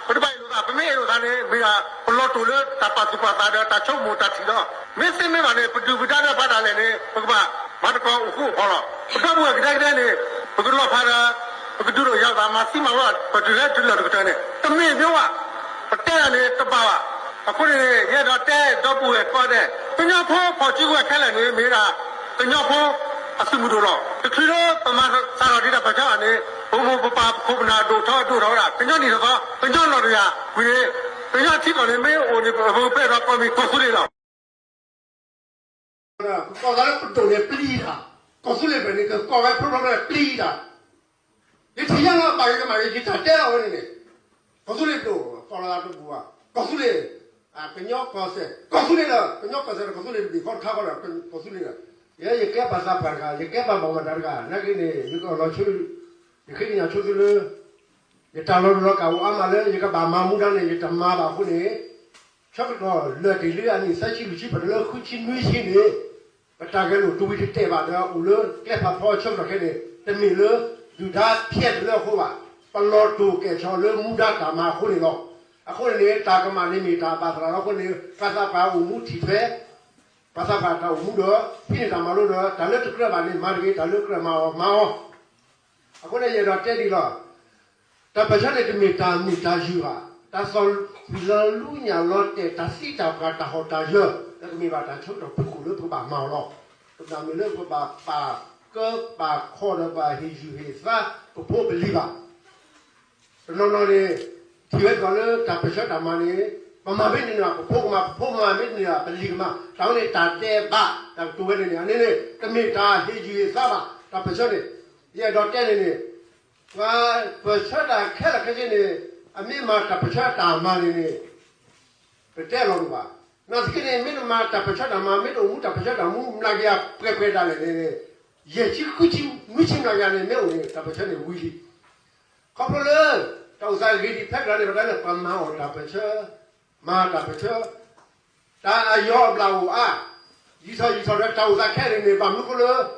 ပတဘၣ်အဲၣ်လိာ်သး ပမ့ၢ်အဲၣ်လိာ်သးန့ၣ် မ့ၢ်ဒၣ် ပလီၤတိာ်လၢတၢ်ပာ်သူၣ်ပာ်သးဒီးတၢ်ဆိကမိၣ်တၢ်ထံၣ်ဒီး မ့ၢ်သ့မ့ၢ်ဘၣ်န့ၣ် ပဒုၣ်ပဒါဒီးပှၤဒၣ်လဲာ်န့ၣ် ပကဘၣ်မၤသကိးအိၣ်ဃူအိၣ်ဖိးလီၤ. ပဒီပုၢ်ဝဲၢ်ကဒဲကဒဲန့ၣ် ပကလီၤဖးဒီး ပကဒုးဒိၣ်ယၤသး မၤသံမၤဝီ ပတုၤလၢတုၤလီၢ်တကတၢၢ်န့ၣ် တမ့ၢ်မ့ၢ်ဘၣ် ပတဲဒၣ်န့ၣ်တဘၣ်ဘၣ်. အဃိန့ၣ် ယအဲၣ်ဒိးတဲဒီပုၢ်ဝဲၢ်ကိးဂၤဒဲး ကညီဖိဖီၣ်စုကဝဲၤခဲလၢာ်န့ၣ်မ့ၢ်ဒၣ် ကညီဖိအသုးမုၢ်ဒိၣ်လီၤ. တချုးလၢပမၤစးထီၣ်ဒံးတၢ်ပၢၢ်ဆၢအီၤန့ၣ် ပမိၢ်ပပၢ်ပခိၣ်ပနၢ်ဒိၣ်ထီၣ်ဒိၣ်ထီၣ်ဝဲဒၣ် ကညီနံၣ်ထီၣ်သီ ကညီလီၤတယၤဝံၤန့ၣ် ကညီထံကီၢ်န့ၣ်မ့ၢ်အိၣ်န့ၣ် ပကပဲာ်ဒီးကီၢ်မ့ၢ်ကီၢ်သူလ့ၤလီၤ. ကကိးသးလၢပဒိၣ်န့ၣ်ပျံၤတၢ်, ကီၢ်သူလ့ၤဘၣ်န့ၣ် ကကိးဝဲဖျိဖျိဖျိပျံၤတၢ်. ယထံၣ်ညါလီၤဘၣ်ဂ့ၤကမၣ်ဂ့ၤ ယတၢ်တဲလီၤဝဲန့ၣ်န့ၣ်, ကီၢ်သူလ့ၤပဒိၣ် ကိးလီၤသးတဘူၣ်ဘၣ်, ကီၢ်သူလ့ၤ, ကညီကီၢ်စဲၣ် ကီၢ်သူလ့ၤလီၤ, ကညီကီၢ်စဲၣ်ဒီးကီၢ်သူလ့ၤတဘ့ၣ်ဃီတခါဃီဒီး ကီၢ်သူလ့ၤလီၤ. ယဲယကဲပှၤသးပှၢ်တဂၤ ယကဲပှၤဘၣ်မူဘၣ်ဒါတဂၤ နာ်က့န့ၣ် ယကအၢၣ်လီၤဆိ ယဃ့ကညးဆိသုလၢ ယတၢ်လီၤတူာ်လီၤကာ်အိၣ်အါမးလၢ ယကဘၣ်မၤမူဒါန့ၣ် ယတမၤဘၣ်အဃိန့ၣ်, ဆၢကတီၢ်လၢာ်တ့ၢ်လံအနံၣ်သၢဆံလွံၢ်ဆံ ပတုၤလၢဃုဆံနွံဆံန့ၣ်, ပတၢ်ဂဲၤလိာ်တဝံၤတတဲာ်ဘၣ်ဒီး အိၣ်လၢကျဲဖးဖီဆၢကတီၢ်ခဲအံၤန့ၣ် တမ့ၢ်လၢဒုၣ်ဒါဖျဲးတလၢအဃိဘၣ်. ပလီၤတိာ်ကဲၣ်ဆိးလၢမူဒါတၢ်မၤအဃိန့ၣ်လီၤ. အဃိန့ၣ်န့ၣ် တၢ်ကမၣ်န့ၣ်မ့ၢ်တၢ်ဘၣ်သရၣ်လီၤအဃိန့ၣ် ပှၤသးပှၢ်အိၣ်မူထံၣ်ထွဲ ပှၤသးပှၢ်တၢ်အိၣ်မူဒီး ဟံးန့ၢ်တၢ်မၤလိဒီး တၢ်လၢတကြၢးဘၣ်န့ၣ် မၤတဂ့ၤ, တၢ်လၢကြၢးမၤအီၤမၤအီၤ. အဃိန့ၣ် ယအဲၣ်ဒိးတဲဒ်လီၤ. တၢ်ပၢၢ်ဆၢန့ၣ် တမ့ၢ်တၢ်မုာ်တၢ်ယုၢ်ဘၣ်, တၢ်သီၣ်လွံၢ်ညၣ်လီၤတဲာ် တၢ်သံတၢ်ပှၢ် တၢ်ဟီၣ်တၢ်ယၢၤ လၢကမ့ၢ်ဘၣ်တၢ်ဆၢကတီၢ်ဖုၣ်ကိာ်လၢပကဘၣ်မၤအီၤလီၤ. တမ့ၢ်လၢပကဘၣ်ပာ်ကၢပာ်ခီဒီးပှၤဟ့ၣ်ယုၢ်ဟ့ၣ်သါ ပဖိပလံၤဘၣ်. တနီၤနီၤန့ၣ် ထံၣ်ဝဲဒၣ်လၢတၢ်ပၢၢ်ဆၢတၢ်မၤန့ၣ် ပမၤမ့ၢ်တန့ၢ်ဘၣ် ပဖိကမၤ, ပဖိကမၤမ့ၢ်တန့ၢ်ဘၣ် ပလံၤကမၤ, တၢ်ဝဲန့ၣ်တၢ်ဒဲးဘး တၢ်ကတိၤဝဲန့ၣ်န့ၣ် အန့ၣ်န့ၣ် တမ့ၢ်တၢ်ဟ့ၣ်ယုၢ်ဟ့ၣ်သါဘၣ် တၢ်ပၢၢ်ဆၢန့ၣ်. ယအဲၣ်ဒိးတဲန့ၣ်န့ၣ် ပှၤပၢၢ်ဆၢတၢ်ခဲလၢာ်ခဲဆ့န့ၣ် အမ့ၢ်မၤတၢ်ပၢၢ်ဆၢတၢ်မၤန့ၣ်န့ၣ် ပတဲလီၤလိာ်ဘၣ်. နာ်သက့န့ၣ် မ့ၢ်တမၤတၢ်ပၢၢ်ဆၢတၢ်မၤ မ့ၢ်တအိၣ်မူတၢ်ပၢၢ်ဆၢတၢ်မူ မျးကယၤပှဲၤပှဲၤဒၣ်လဲာ်န့ၣ် ယဲၢ်ဆံဃုဆံ နွံဆံမျးကယၤန့ၣ် မ့ၢ်အိၣ်န့ၣ် တၢ်ပၢၢ်ဆၢန့ၣ်ဝံၤလံ. ခီဖျိလၢ တၢ်အိၣ်သးဂ့ၤဒံးဖဲတဂၤန့ၣ် ပတဲလၢပှၤမၤအီၣ်တၢ်ပၢၢ်ဆၢ, မၤတၢ်ပၢၢ်ဆၢ, တၢ်အယီၤအဘျၣ်အိၣ်အါ, ယံာ်ထီၣ်ယံာ်ထီၣ်ဒီးတၢ်အိၣ်သးခဲအံၤန့ၣ် ဘၣ်မနုၤအဃိလၢ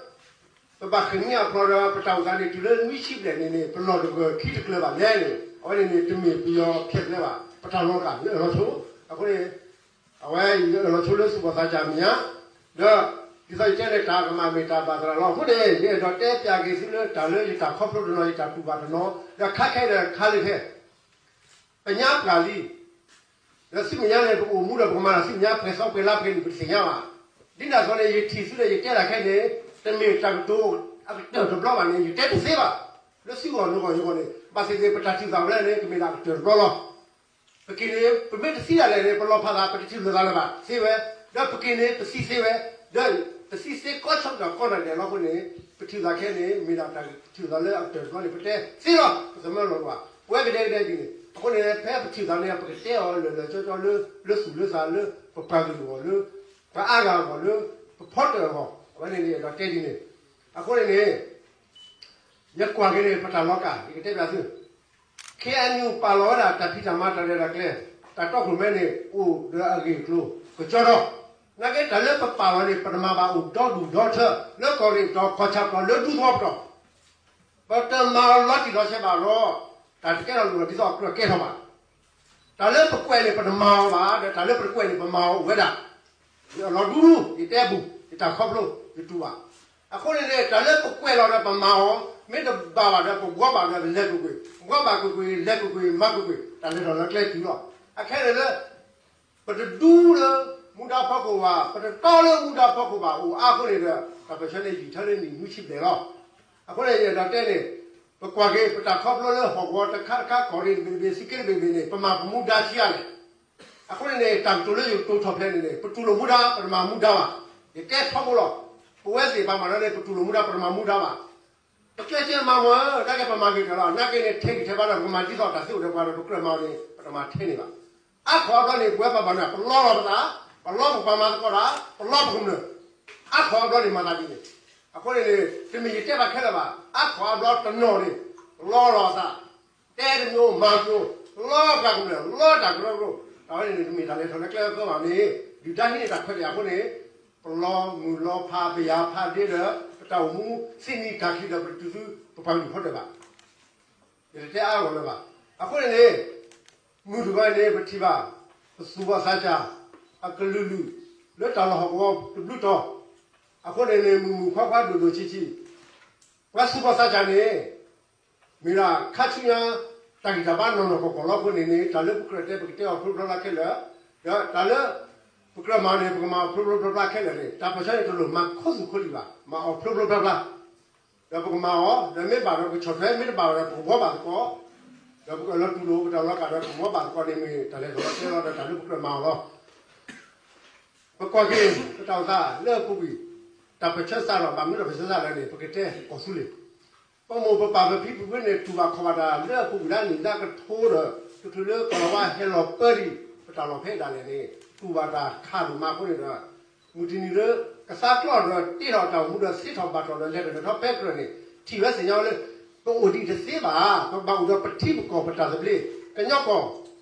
ပဘၣ်ဃ့ၢ်မှံဟးဖျိးဒီး ပတၢ်အိၣ်သးန့ၣ် တုၤလၢနွံဆံဘျဲၣ်န့ၣ်န့ၣ် ပလီၢ်တဂၢၢ်ခံတကျၢၤဘၣ်လဲၣ်န့ၣ် အဝဲန့ၣ်န့ၣ် တမ့ၢ်ပယီၤဖျဲးကျဲဘၣ်. ပတၢ်လီၤဂာ် ယအၢၣ်လီၤဆိ, အဃိန့ၣ် အဝဲယအၢၣ်လီၤဆိလၢသူၣ်ဘီၣ်သးစၢ်မဲာ်ညါ, ဒီး ဒ်သိးယတဲန့ၣ် တၢ်ကမၣ်မ့ၢ်တၢ်ဘၣ်သရၣ်လီၤ. အဃိန့ၣ် ယအဲၣ်ဒိးတဲပၠးက့ၤသုလၢတၢ်လၢယတၢ်ခီဖျိတနီၤ ယတၢ်တူၢ်ဘၣ်တနီၤ, ဒီးခါခဲဒီးခါလၢာ်ခဲ ပညါပှၢ်လံ. ဒီးဆူမဲာ်ညါန့ၣ် ပကအိၣ်မူဒီးပကမၤတၢ်ဆူမဲာ်ညါ ပှဲၤသီပှဲၤလါပှဲၤနံၣ် ပတသ့ၣ်ညါဘၣ်. ဒ်န့ၣ်အသိးန့ၣ် ယထံၣ်သုဒီး ယတဲဒၣ်ခဲအံၤန့ၣ် တမ့ၢ်တၢ်ကတိၤအကတၢၢ်တဘျီဘၣ်န့ၣ် ယတဲတသ့ဘၣ်. လၢသုဂီၢ်နဂီၢ်ယဂီၢ်န့ၣ် ဘၣ်သ့ၣ်သ့ၣ် ပတၢ်ထံၣ်သးဝဲန့ၣ် ကမ့ၢ်ဒၣ်အကတၢၢ်တဘျီလီၤ. ပက့ၤန့ၣ် ပမ့ၢ်တသံဒၣ်လဲာ်န့ၣ် ပလီၤဖးသး ပတထံၣ်လိာ်သးလၢၤဘၣ် သ့ဝဲ, ဒီးပက့ၤန့ၣ် ပသံသ့ဝဲ, ဒီးပသံသ့ကိးဆၢကတီၢ်ကိးနၤဒဲးလီၤ. အဃိန့ၣ် ပထံၣ်သးခဲအံၤန့ၣ် မ့ၢ်ဒၣ်တၢ်ထံၣ်သးလၢအကတၢၢ်တဘျီန့ၣ် ပတဲသ့လီၤ. ပသမၢလီၤဘၣ် ပဝဲကဒဲကဒဲဒ်န့ၣ်. အဃိန့ၣ် ဖဲပထံၣ်သးန့ၣ် ပကတဲအီၤလၢာ်လၢာ်ကၠီကၠီလၢ လၢသူၣ်လၢသးလၢ ပပှၤကလုာ်အဂီၢ်လၢ ပှၤအါဂၤအဂီၢ်လၢ ပဖီတၢၣ်အဂီၢ် အဝဲန့ၣ်န့ၣ် ဒီးတဲဒ်န့ၣ်. အဃိန့ၣ်န့ၣ် ယကွၢ်က့ၤန့ၣ် ပတၢ်လီၤကာ် ယကတဲပၠးသု ခ့ၣ်အဲၣ်ယူၣ် ပာ်လီၤဝဲဒၣ်တၢ်ဖံးတၢ်မၤတၢ်ရဲၣ်တၢ်ကျဲၤ တၢ်တီခိၣ်ရိၣ်မဲန့ၣ် အိၣ်ဒီးအဂ့ၢ်အကျိၤကကၠီဒီး နာ်က့တၢ်လၢပပာ်လီၤန့ၣ် ပတမၤဘၣ်အိၣ်ဒီဒူၣ်ဒီထၢ လၢကီၢ်ရ့ၣ်ပတီၢ် ကီၢ်ဆၣ်ပတီၢ် လၢဒူသဝီပတီၢ် ပတမၤအီၤလီၤတံၢ်လီၤဆဲးဘၣ်ဒီး တၢ်တကဲထီၣ်လိၣ်ဒီးဒ်သိးအကြၢးကဲထီၣ်ဘၣ်. တၢ်လၢပကွဲးန့ၣ် ပတမၤအီၤဘၣ် ဒီးတၢ်လၢပတကွဲးန့ၣ် ပမၤအီၤအိၣ်ဝဲဒၣ်. ယအၢၣ်လီၤဒူဒူ ယတဲအပူၤ ယတၢ်ခီဖျိ ယတူၢ်ဘၣ်. အဃိန့ၣ်န့ၣ် တၢ်လၢပကွဲးလီၤဒီးပမၤအီၤ မ့ၢ်တဘၣ်ဘၣ်ဒီး ပဘှီဘၣ်ဒီးလဲၤကွ့ၢ်ကွ့ၢ် ဘှီဘၣ်ကွ့ၢ်ကွ့ၢ် လဲၤကွ့ၢ်ကွ့ၢ် မၤကွ့ၢ်ကွ့ၢ် တၢ်လဲၤထီၣ်လၢကျဲတုၤလီၤ. အခဲအံၤလၢ ပတဒူလၢမူဒါဖီခိၣ်ဘၣ် ပတတီလၢမူဒါဖီခိၣ်ဘၣ် အိၣ်အါအဃိန့ၣ်ဒီး တၢ်ပၢၢ်ဆၢန့ၣ်ယံာ်ထီၣ်လၢနံၣ်နွံဆံဘျဲၣ်လီၤ. အဃိန့ၣ် ယအဲၣ်ဒိးတဲန့ၣ် ပကွၢ်က့ၤ ပတၢ်ခီဖျိလၢဟီၣ်ကဝီၤတခါတခါ ကီၢ်ရ့ၣ်တဘ့ၣ်တဘ့ၣ် စံးက့တဘ့ၣ်တဘ့ၣ်န့ၣ် ပမၤပမူဒါဆံးအါလဲၣ်. အဃိန့ၣ်န့ၣ် တၢ်ကတိၤလၢယကတိၤထီၣ်ဖဲန့ၣ်န့ၣ် ပတူၢ်လိာ်မူဒါ ပတမၤမူဒါဘၣ်. ယတဲထီဘိလီၤ. ပဝဲသ့ၣ်ပှၤမၤတၢ်န့ၣ် ပတူၢ်လိာ်မူဒါ ပတမၤမူဒါဘၣ်. ပကျဲးစၢးမၤမ့ၢ် နာ်က့ပမၤဂ့ၤကတၢၢ်လီၤ. နာ်က့န့ၣ် ထဲဂံၢ်ထဲဘါဒီး ပကမၤဒ်သိးတၢ်သ့အိၣ်ဒီးပှၤဒီး ပကြၢးမၤအီၤန့ၣ် ပတမၤထဲန့ၣ်ဘၣ်. အါခီအါဘျီန့ၣ် ပဝဲပှၤဘၣ်မနုၤ ပလီလီၤပသး, ပလီပပှၤမၤသကိးတၢ်, ပလီပကမျၢၢ်, အါခီအါဘျီန့ၣ် မၤသးဒ်န့ၣ်. အဃိန့ၣ်န့ၣ် တမ့ၢ်ယတဲဘၣ်ခဲလၢာ်ဘၣ်. အါခီအါဘျီတနီၤန့ၣ် လီလီၤအသး, တဲတမံၤမၤတမံၤ, လီပှၤကမျၢၢ် လီတၢ်ကရၢကရိ, တၢ်ဝဲန့ၣ်န့ၣ် တမ့ၢ်တၢ်လဲၤထီၣ်လဲၤကျဲအသီဘၣ်န့ၣ်, ဒုၣ်ဒါဟံးန့ၢ်တၢ်ခွဲးတၢ်ယာ်အဃိန့ၣ်, ပလီၤမုၢ်လီၤဖး ပယၤဖးဒ့ဒီး ပတၢ်အိၣ်မူ သ့နံၤတၢ်ခံးဒီး ပတတုၤသုပပှၤကလုာ်ဖိတၢ်ဘၣ်. ယတတဲအါဂီၢ်လၢၤဘၣ်. အဃိန့ၣ်န့ၣ် မုၢ်တဂီၤန့ၣ် ပထံၣ်ဘၣ် ပသူၣ်ဘီၣ်သးစၢ် အကလုာ်လုာ် လၢတၢ်လီၢ်ဟီၣ်ကဝီၤတဘျုးတီၤ, အဃိန့ၣ်န့ၣ် မုၢ်မုၢ်ခွါခွါဒိၣ်ဒိၣ်ဆံးဆံး, ပှၤသူၣ်ဘီၣ်သးစၢ်န့ၣ် မ့ၢ်ဒၣ်ခါဆူညါ တၢ်ဂံၢ်တၢ်ဘါနီၢ်နီၢ်ကီၢ်ကီၢ်လီၤအဃိန့ၣ်န့ၣ် တၢ်လၢပကြၢးတဲ ပကတဲအီၤဖျိဖျိဖျါဖျါခဲလၢာ်, ဒီးတၢ်လၢ ပကြၢးမၤန့ၣ် ပကမၤအီၤဖျိဖျိဖျါဖျါခဲလၢာ်န့ၣ် တၢ်ပၢၢ်ဆၢန့ၣ် တလိၣ်မၤခူသူၣ်ခူလံာ်ဘၣ်, မၤအီၤဖျိဖျိဖျါဖျါ ဒီးပကမၤအီၤ, ဒီးမ့ၢ်ဘၣ်ဒီးပကဆီၣ်ထွဲ, မ့ၢ်တဘၣ်ဒီးပကဝီဘၣ်သကိး, ဒီးပကလီၤတူၢ်လိာ်ပတၢ်လီၤကာ်ဒီးပကဝီဘၣ်သကိးန့ၣ် မ့ၢ်တၢ်လဲၤထီၣ်လဲၤကျဲလီၤဒီးတၢ်လၢပကြၢးမၤအီၤလီၤ. ပကွၢ်က့ၤ ပတၢ်အိၣ်သးလၢအပူၤကွံာ်, တၢ်ပၢၢ်ဆၢစးထီၣ် ဘၣ်မနုၤတၢ်ပၢၢ်ဆၢစးထီၣ်လဲၣ်န့ၣ် ပကတဲကီၢ်သူလ့ၤ, ပမိၢ်ပပၢ်ပဖံပဖုန့ၣ် တူၢ်ဘၣ်ခီၣ်ဘၣ်တၢ်လၢအပူၤကွံာ်လၢအနံၣ်လၢအကထိဒီး တချုးလၢကီၢ်လီၤဝါဟဲလီၤပၢဒံး ပတၢ်လီၢ်ဖဲဒၣ်လဲာ်န့ၣ် တူၢ်ဘၣ်တၢ်ခးဒိၣ်မးအဃိန့ၣ်ဒီး မုၢ်တနံၤလၢ ကသါကျီၢ်ဒီးတ့ထီၣ်တၢ်အိၣ်မူဒီးသ့ထီၣ်ဘၣ်ထီၣ်ဒီးလဲၤထီၣ်လဲၤထီၣ်ဖဲကြၢးန့ၣ် ထံၣ်ဝဲသ့ၣ်ညါဝဲလၢ ပအိၣ်ဒံးတသ့ဘၣ်, ပဘၣ်အိၣ်ဒီးပထံပကီၢ်ပတၢ်သဘျ့, ကညီကီၢ်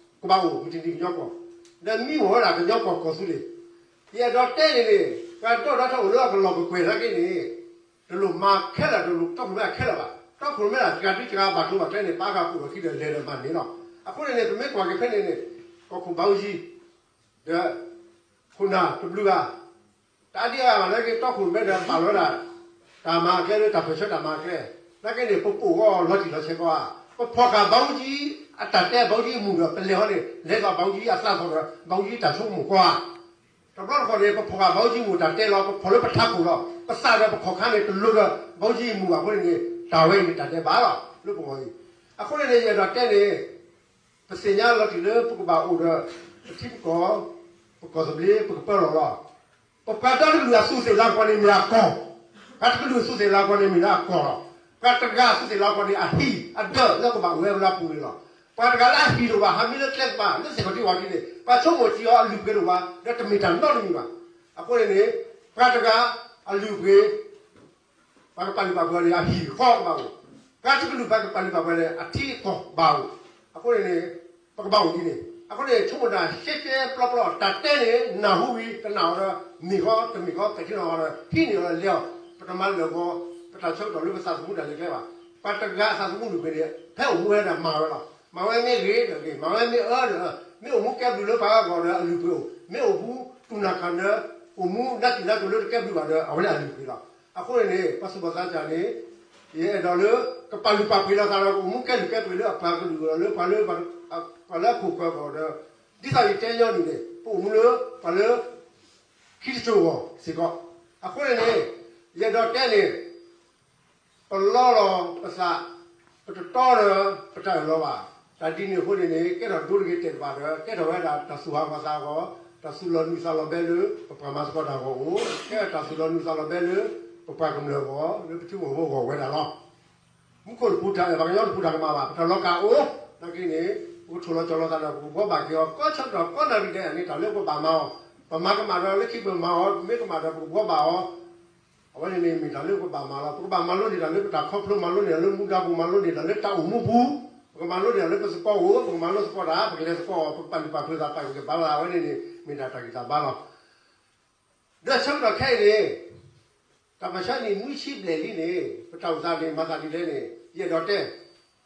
ကဘၣ်အိၣ် မုၢ်တနံၤကညီကီၢ်, ဒီးမံမီၢ်ဝဲဒၣ်ကညီကီၢ်ကီၢ်သူလ့ၤ, ယအဲၣ်ဒိးတဲန့ၣ်န့ၣ် ပှၤဒိၣ်ဒီထီၣ်အိၣ်လၢအကလီၢ်ကကွဲၢ်နာ်က့န့ၣ် တလိၣ်မၤခဲလၢာ် တလိၣ်တီခိၣ်ရိၣ်မဲခဲလၢာ်ဘၣ်, တီခိၣ်ရိၣ်မဲဒၣ်တဂၤတုၤတဂၤဘၣ်ကျိၤဘၣ်ကျဲန့ၣ် ပာ်ဃာ်ကိၣ်ဒီးခံဒီးလဲၤဒီးမၤန့ၣ်လီၤ. အဃိန့ၣ်န့ၣ် ပမ့ၢ်ကွၢ်က့ၤဖဲန့ၣ်န့ၣ် ကီၢ်ခိၣ်ဘၣ်အူကၠံ ဒီး ခိၣ်နၢ်တဘျုးဂၤ တၢ်ဒ်အဂၤဘၣ်နာ်က့ တီခိၣ်ရိၣ်မဲဒီးဘၣ်လီၤဝဲဒၣ် တၢ်မၤကျဲလၢတၢ်ပၢၢ်ဆၢတၢ်မၤကျဲ, နာ်က့န့ၣ် ပပိာ်ဂီၢ်လီၤတံၢ်လီၤဆဲးကီးဧါ, ပဖီၣ်ဃာ်ဘၣ်အူကၠံ အတၢ်တဲဘၣ်အူကၠံအမူၤဒီး ပလဲၤဟီန့ၣ် လဲၤသးဘၣ်အူကၠံအသးသီၣ်ဒီး ဘၣ်အူကၠံတၢ်ဆိကမိၣ်ကီးဧါ. တဘျီတခီၣ်န့ၣ် ပဖီၣ်ဃာ်ဘၣ်အူကၠံအမူၤတၢ်တဲလီၤ, ပဖီၣ်လၢပထးခိၣ်လီၤ, ပသးဒီးပခီၣ်ခါန့ၣ် တလိၤဒီးဘၣ်အူကၠံအမူၤဘၣ်အဃိန့ၣ်န့ၣ် တၢ်ဝဲအံၤန့ၣ်တၢ်ဒဲးဘးလီၤ လၢပဂီၢ်အံၤ. အဃိန့ၣ်န့ၣ် ယအဲၣ်ဒိးတဲန့ၣ် ပသ့ၣ်ညါလီၤတံၢ်လၢပကဘၣ်အိၣ်ဒီး ပထံပကီၢ် ပကီၢ်သဘျ့ ပကပၢလီၢ်လီၤ. ပပှၤတၢ်တကလုာ်အသူးသ့ၣ်လၤကပီၤန့ၣ်မ့ၢ်အကီၢ်, ပှၤတကလုာ်အသူးသ့ၣ်လၤကပီၤန့ၣ်မ့ၢ်ဒၣ်အကီၢ်လီၤ. ပှၤတဂၤအသူးသ့ၣ်လၤကပီၤန့ၣ် အဟံၣ်အဒၢးလၢကဘၣ်အိၣ်ဝဲလၢအပူၤန့ၣ်လီၤ. ပှၤတဂၤလၢအဟံၣ်တအိၣ်ဘၣ် ဟးမံလၢကျဲကပၤ လၢစ့ၢ်ကီးထံဝၤထံန့ၣ် ပှၤဆိကမိၣ်စံးအီၤအလုၢ်အပှ့ၤတအိၣ်ဘၣ် ဒီးတမ့ၢ်တၢ်နီတမံၤဘၣ်. အဃိန့ၣ်န့ၣ် ပှၤတဂၤအလုၢ်အပှ့ၤ ပှၤကပာ်လုၢ်ပာ်ပှ့ၤန့ၣ် အဟံၣ်ဃီကဘၣ်အိၣ်, ပှၤတကလုာ်ပှၤကပာ်လုၢ်ပာ်ပှ့ၤန့ၣ် အထံအကီၢ်ဘၣ်အိၣ်. အဃိန့ၣ်န့ၣ် ပကဘၣ်အိၣ်ဒ်န့ၣ်. အဃိန့ၣ် ဆိကမိၣ်တၢ်ရှဲရှဲပျီပျီ တၢ်တဲန့ၣ် နၢ်ဟူဝံၤ ကနၣ်အီၤဒီး မ့ၢ်ဃီတမ့ၢ်ဃီ ပဲာ်ထံနီၤဖးဒီး ဟံးန့ၢ်အီၤဒီးလဲၤအီၤ, ပတမၤလၢာ်ဂီၤ ပတၢ်ဆၢကတီၢ်လၢပသးသမူတၢ်လဲၤကျဲဘၣ်. ပှၤတဂၤအသးသမူလုၢ်ပှ့ၤန့ၣ် ဖဲအိၣ်မူဝဲဒၣ်မၤဝဲလီၤ. မၤဝဲမ့ၢ်ဂ့ၤဒီးဂ့ၤ, မၤဝဲမ့ၢ်အၢဒီးအၢ, မ့ၢ်အိၣ်မူကဲဘျုးလၢပှၤဂၤအဂီၢ်ဒီးအလုၢ်အပှ့ၤအိၣ်, မ့ၢ်အိၣ်မူတူၢ်နၢ်ခးဒီး အိၣ်မူနးတံၢ်နးကၠိၤလၢတကဲဘျုးဘၣ်ဒီး အဝဲန့ၣ်အလုၢ်အပှ့ၤလီၤ. အဃိန့ၣ်န့ၣ် ပှၤသူၣ်ဘီၣ်သးစၢ်န့ၣ် ယအဲၣ်ဒိးလၢ ကပာ်လုၢ်ပာ်ပှ့ၤလိာ်သးဒီး ကအိၣ်မူကဲဘျုးကဲဖှိၣ်လၢအပှၤကလုာ်အဂီၢ် လၢပှၤလၢ ပှၤလၢအခိၣ်ဃၢၤအဂီၢ်ဒီး ဒ်သိးယတဲညီနုၢ်န့ၣ် ပအိၣ်မူလၢပှၤလၢ ခံတစိၤအဂီၢ်စ့ၢ်ကီး. အဃိန့ၣ်န့ၣ် ယအဲၣ်ဒိးတဲန့ၣ် ပလီလီၤပသး, ပတတီဒီးပတၢ်အၢၣ်လီၤဘၣ်. တၢ်ဒ်န့ၣ်အဃိန့ၣ်န့ၣ် ကဲထီၣ်ဒိတဂ့ၤတဲာ်တဘၣ်ဒီး ကဲထီၣ်ဝဲဒၣ်တၢ်သူၣ်ဟးဂီၤသးအဂီၢ်, တၢ်သူၣ်လီၤနုာ်သးလီၤဘဲလၢ ပပှၤမၤသကိးတၢ်အဂီၢ်အိၣ်, ကဲထီၣ်တၢ်သူၣ်လီၤနုာ်သးလီၤဘဲလၢ ပပှၤကမျၢၢ်အဂီၢ် လၢပထံဖိကီၢ်ဖိအဂီၢ်ဝဲဒၣ်လီၤ. မူခိၣ်တပူၤ ပှၤကညီတပူၤတၢ်ကမၣ်ဘၣ်, ပတၢ်လီၤကာ်အိၣ်, နာ်က့န့ၣ် ပကထိၣ်လီၤကၠီၤလီၤသးဒီး ပကဘှီဘၣ်က့ၤအီၤ ကီဆၢကတီၢ်ကီနၣ်ရံၣ်ဒဲးန့ၣ် တၢ်လၢပကဘၣ်မၤအီၤ, ပမၤကမၣ်ဒီးလၢခံပမၤအီၤ ပမ့ၢ်ကမၣ်ဒီးပကဘှီဘၣ်အီၤ, အဝဲန့ၣ်န့ၣ်မ့ၢ်တၢ်လၢပကဘၣ်မၤလီၤ. ပကဘၣ်မၤလိန့ၢ်တၢ်လၢပတၢ်ခီဖျိ, မၤလိန့ၢ်တၢ်လၢမူဒါပူၤ, မၤလိန့ၢ်တၢ်လၢတၢ်အိၣ်မူပူၤ, ပကမၤလိန့ၢ်တၢ်လၢပသကိးအိၣ်, ပကမၤလိသကိးတၢ်, ပကလဲၤသကိးအီၤ, ပကပာ်လုၢ်ပာ်ပှ့ၤသးပာ်ဂံၢ်ပာ်ဘါသး, အဝဲန့ၣ်န့ၣ် မ့ၢ်ဒၣ်တၢ်ဂံၢ်တၢ်ဘါလီၤ. ဒီးဆၢကတီၢ်ခဲအံၤန့ၣ် တၢ်ပၢၢ်ဆၢနံၣ်နွံဆံဘျဲၣ်လံန့ၣ် ပတၢ်အိၣ်သးန့ၣ် မၤသးဒ်လဲၣ်န့ၣ် ယအဲၣ်ဒိးတဲ,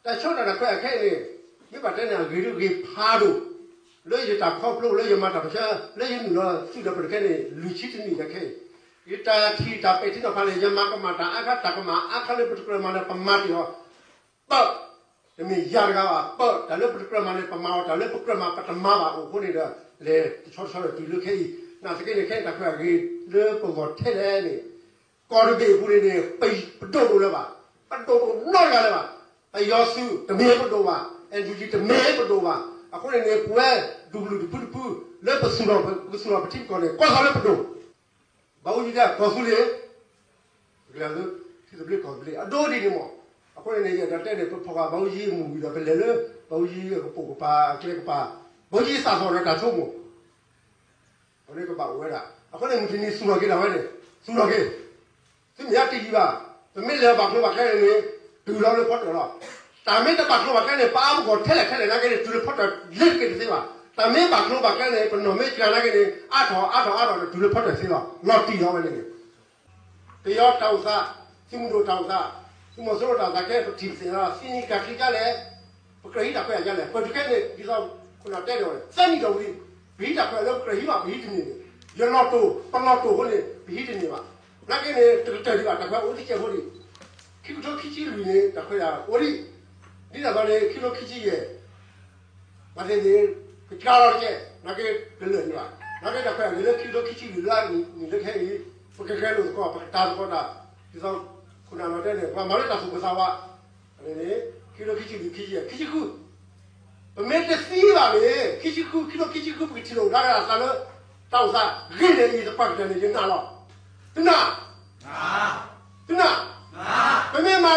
တၢ်ဆၢကတီၢ်တၢ်ခွဲးအခဲအံၤန့ၣ် မ့ၢ်ဘၣ်တဲန့ၣ် အဂ့ၤဒိၣ်ဂ့ၤဖးဒိၣ် လၢယတၢ်ခီဖျိ လၢယမၤတၢ်ပၢၢ်ဆၢ လၢယနုာ်လီၤသုးဒီးပတခဲန့ၣ် လွံၢ်ဆံတနံၣ်တခဲအံၤ, ယတၢ်ထံၣ်တၢ်ပဲာ်ထံနီၤဖးန့ၣ် ယမၤကမၣ်တၢ်အါခါ တၢ်ကမၣ်အါခါလၢပတကြၢးမၤန့ၣ် ပမၤတ့ၢ်အီၤ ပၢၢ်, တမ့ၢ်ယၤတဂၤဘၣ်, ပၢၢ်, တၢ်လၢပတကြၢးမၤန့ၣ် ပမၤအီၤ, တၢ်လၢပကြၢးမၤပတမၤဘၣ်အိၣ်အဃိန့ၣ်ဒီး လဲၤတဆီတဆီဒီးတုၤလၢခဲအံၤ, နာ်သက့န့ၣ် ခဲအံၤတၢ်ခွဲးအဂ့ၤလၢပဂီၢ်ထဲလဲၣ်န့ၣ်, ကီၢ်တဘ့ၣ်အပူၤန့ၣ်န့ၣ် ပဒိၣ်တအိၣ်လၢၤဘၣ်, ပဒိၣ်တအိၣ်နီတဂၤလၢၤဘၣ်, ပယီၤသုးတမ့ၢ်ပဒိၣ်ဘၣ်, အဲၣ်ယူၣ်ကၠံၣ်တမ့ၢ်ပဒိၣ်ဘၣ်, အဃိန့ၣ်န့ၣ် ပဝဲဒူၣ်ကလုာ်တဖုတဖု လၢပသူၣ်ထီၣ်ပသူၣ်ထီၣ်ပထံပကီၢ်န့ၣ် ကီၢ်သီလၢပဒိၣ် ဘၣ်အူကၠံဒီးကီၢ်သူလ့ၤ, ပကလဲၤလၢ ထံသဘျ့ကီၢ်သဘျ့ အဒိဒ်န့ၣ်မး. အဃိန့ၣ်န့ၣ် ယအဲၣ်ဒိးတဲန့ၣ် ပဖီၣ်ဃာ်ဘၣ်အူကၠံအမူၤဝံၤဒီး ပလဲၤလၢ ဘၣ်အူကၠံအကပိာ်ကပၤအကျဲကပၤ, ဘၣ်အူကၠံအသးသီၣ်ဒီးတၢ်ဆိကမိၣ် အဝဲန့ၣ်ကဘၣ်အိၣ်ဝဲဒၣ်. အဃိန့ၣ် မုၢ်တနံၤသူၣ်ထီၣ်က့ၤဒၣ်ဝဲန့ၣ် သူၣ်ထီၣ်က့ၤ, သုမ့ၢ်ယါတယံၤဘၣ်, ပမ့ၢ်လဲၤဘၣ်ကျိၤဘၣ်ကျဲန့ၣ်န့ၣ် တုၤလီၤလၢဖီတၢၣ်လီၤ. တၢ်မ့ၢ်တဘၣ်ကျိၤဘၣ်ကျဲန့ၣ် ပအါပဂီၢ်ထဲလဲၣ်ထဲလဲၣ်နာ်က့န့ၣ် တုၤလၢဖီတၢၣ်လၢတက့ၤတသ့ဘၣ်. တၢ်မ့ၢ်ဘၣ်ကျိၤဘၣ်ကျဲန့ၣ် ပနီၢ်မ့ၢ်စှၤနာ်က့န့ၣ် အါထီၣ်အါထီၣ်အါထီၣ်ဒီး တုၤလၢဖီတၢၣ်သ့လီၤ. လီၤတံၢ်လီၤဝဲန့ၣ်န့ၣ် ပယီၤတၢ်အိၣ်သး, သုးမုၢ်ဒိၣ်တၢ်အိၣ်သး, သုးမီၤစိရိၤတၢ်အိၣ်သး ခဲအံၤပထံၣ်သ့ၣ်ညါလီၤ. သံနံၤကၢ်ချံကၠါလဲၣ်, ပကြၢးဟံးတၢ်ခွဲးတၢ်ယာ်လဲၣ်, ပတုၤခဲန့ၣ် ဒ်သိးခိၣ်နၢ်တဲန့ၣ်ဝဲ သၢနံၣ်ဒီးဝံၤလံ, ပဟံးတၢ်ခွဲးလၢပကြၢးဟံးဘၣ် ပဟံးတန့ၢ်န့ၣ်, ယနီၢ်တိၢ် ပနီၢ်တိၢ်အဃိန့ၣ် ပဟံးတန့ၢ်ဘၣ်. နာ်က့န့ၣ် တကတၢၢ်ဒံးဘၣ် တၢ်ခွဲးအိၣ်တကဲးဖိဒံး, ခံကထိခံဆံလွံၢ်န့ၣ် တၢ်ခွဲးအိၣ်ဒံး, ဒ်သိးန့ၣ် ခံကထိခံဆံယဲၢ် ဘၣ်သ့ၣ်သ့ၣ် ကကၢ်လီၤတကဲး, နာ်က့ကလၢာ်ဒံးဘၣ်. နာ်က့တၢ်ခွဲးဂဲၤလၢခံကထိခံဆံလွံၢ်လၢနံၣ်လၢခဲအံၤ, ပကဂဲၤလိာ်သကိး ပကတၤသကိးတၢ်, ဒ်သိးခိၣ်နၢ်လီၤတဲန့ၣ် ပှၤမၤလၢတၢ်သူၣ်ပိၢ်သးဝး, န့ၣ် ခံကထိခံဆံလွံၢ် ခံဆံယဲၢ် ခံဆံဃု ပမ့ၢ်တသံဘၣ်န့ၣ် ခံဆံဃု ခံကထိခံဆံဃု ပကထံၣ်လိာ်ကဒါက့ၤအသးလၢ တၢ်အိၣ်သးဂ့ၤန့ၢ်အံၤသပှၢ်ကတၢၢ်န့ၣ် ယနာ်လီၤ. သုနၢ်, သုနၢ်, ပမ့ၢ်မၤလီၤတံၢ်လီၤဆဲးနီၢ်နီၢ်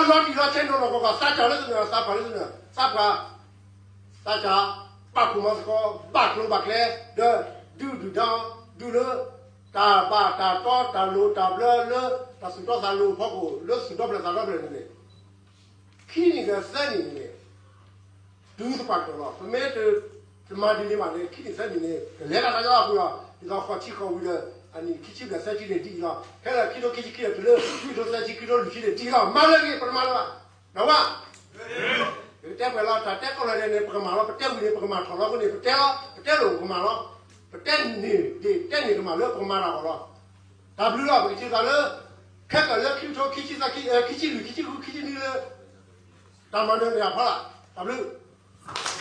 ကီၢ်ကီၢ် သးစၢ်လၢသုနၢ် သးပှၢ်လၢသုနၢ် သးပှၢ် သးစၢ် ပာ်ဖှိၣ်မၤသကိး ဘၣ်ကျိၤဘၣ်ကျဲ ဒီးဒုးဒုၣ်ဒါ ဒုးလၢ တၢ်ဘၣ်တၢ်တီ တၢ်လိၤတၢ်ဘျၢလၢ တၢ်သူၣ်တီသးလိၤအဖီခိၣ် လၢသူၣ်ဒီဖျၢၣ်သးဒီဖျၢၣ်န့ၣ်န့ၣ် ခံနံၣ်ဒီးသၢနံၣ်န့ၣ်န့ၣ် တုၤသပှၢ်ကတၢၢ်လီၤ. ပမ့ၢ်တမၤဒ်န့ၣ်ဘၣ်န့ၣ် ခံနံၣ်သၢနံၣ်န့ၣ် ကလဲၤတၢ်တၢ်လီၤအပူၤလီၤ. ဒ်သိးဃိးဆံဃိးဝံၤဒီး အနံၣ်ခံဆံဘျဲၣ်သၢဆံန့ၣ်ဒ်အံၤလီၤ. ခဲလၢာ်ခံကထိခံဆံခံဒီးတုၤလၢ ခံကထိသၢဆံ ခံကထိလွံၢ်ဆံန့ၣ်ဒ်အံၤလီၤ. မၤလၢအဂ့ၤ ပတမၤလၢၤဘၣ်. ဒီးဝဲ ပကတဲပှဲၤလီၤ တၢ်တဲကိးလၢာ်ဒဲးန့ၣ် ပကမၤလီၤ. ပတဲဝံၤန့ၣ် ပကမၤထီၣ်လီၤ. အဃိန့ၣ် ပတဲလီၤ ပတဲလိာ်ပကမၤလီၤ. ပတဲန့ၢ်ဒံး တဲန့ၢ်ကမၣ်လၢပကမၤတၢ်အဂီၢ်လီၤ. တၢ်ဘျုးလီၤ. ပကထံၣ်သးလၢ ခဲကၢၢ်လၢခံကထိခံဆံသၢ ခံဆံလွံၢ် ခံဆံဃု ခံဆံနွံလၢ တၢ်မၤနၢၤန့ၣ်အဖီလာ် တၢ်ဘျုး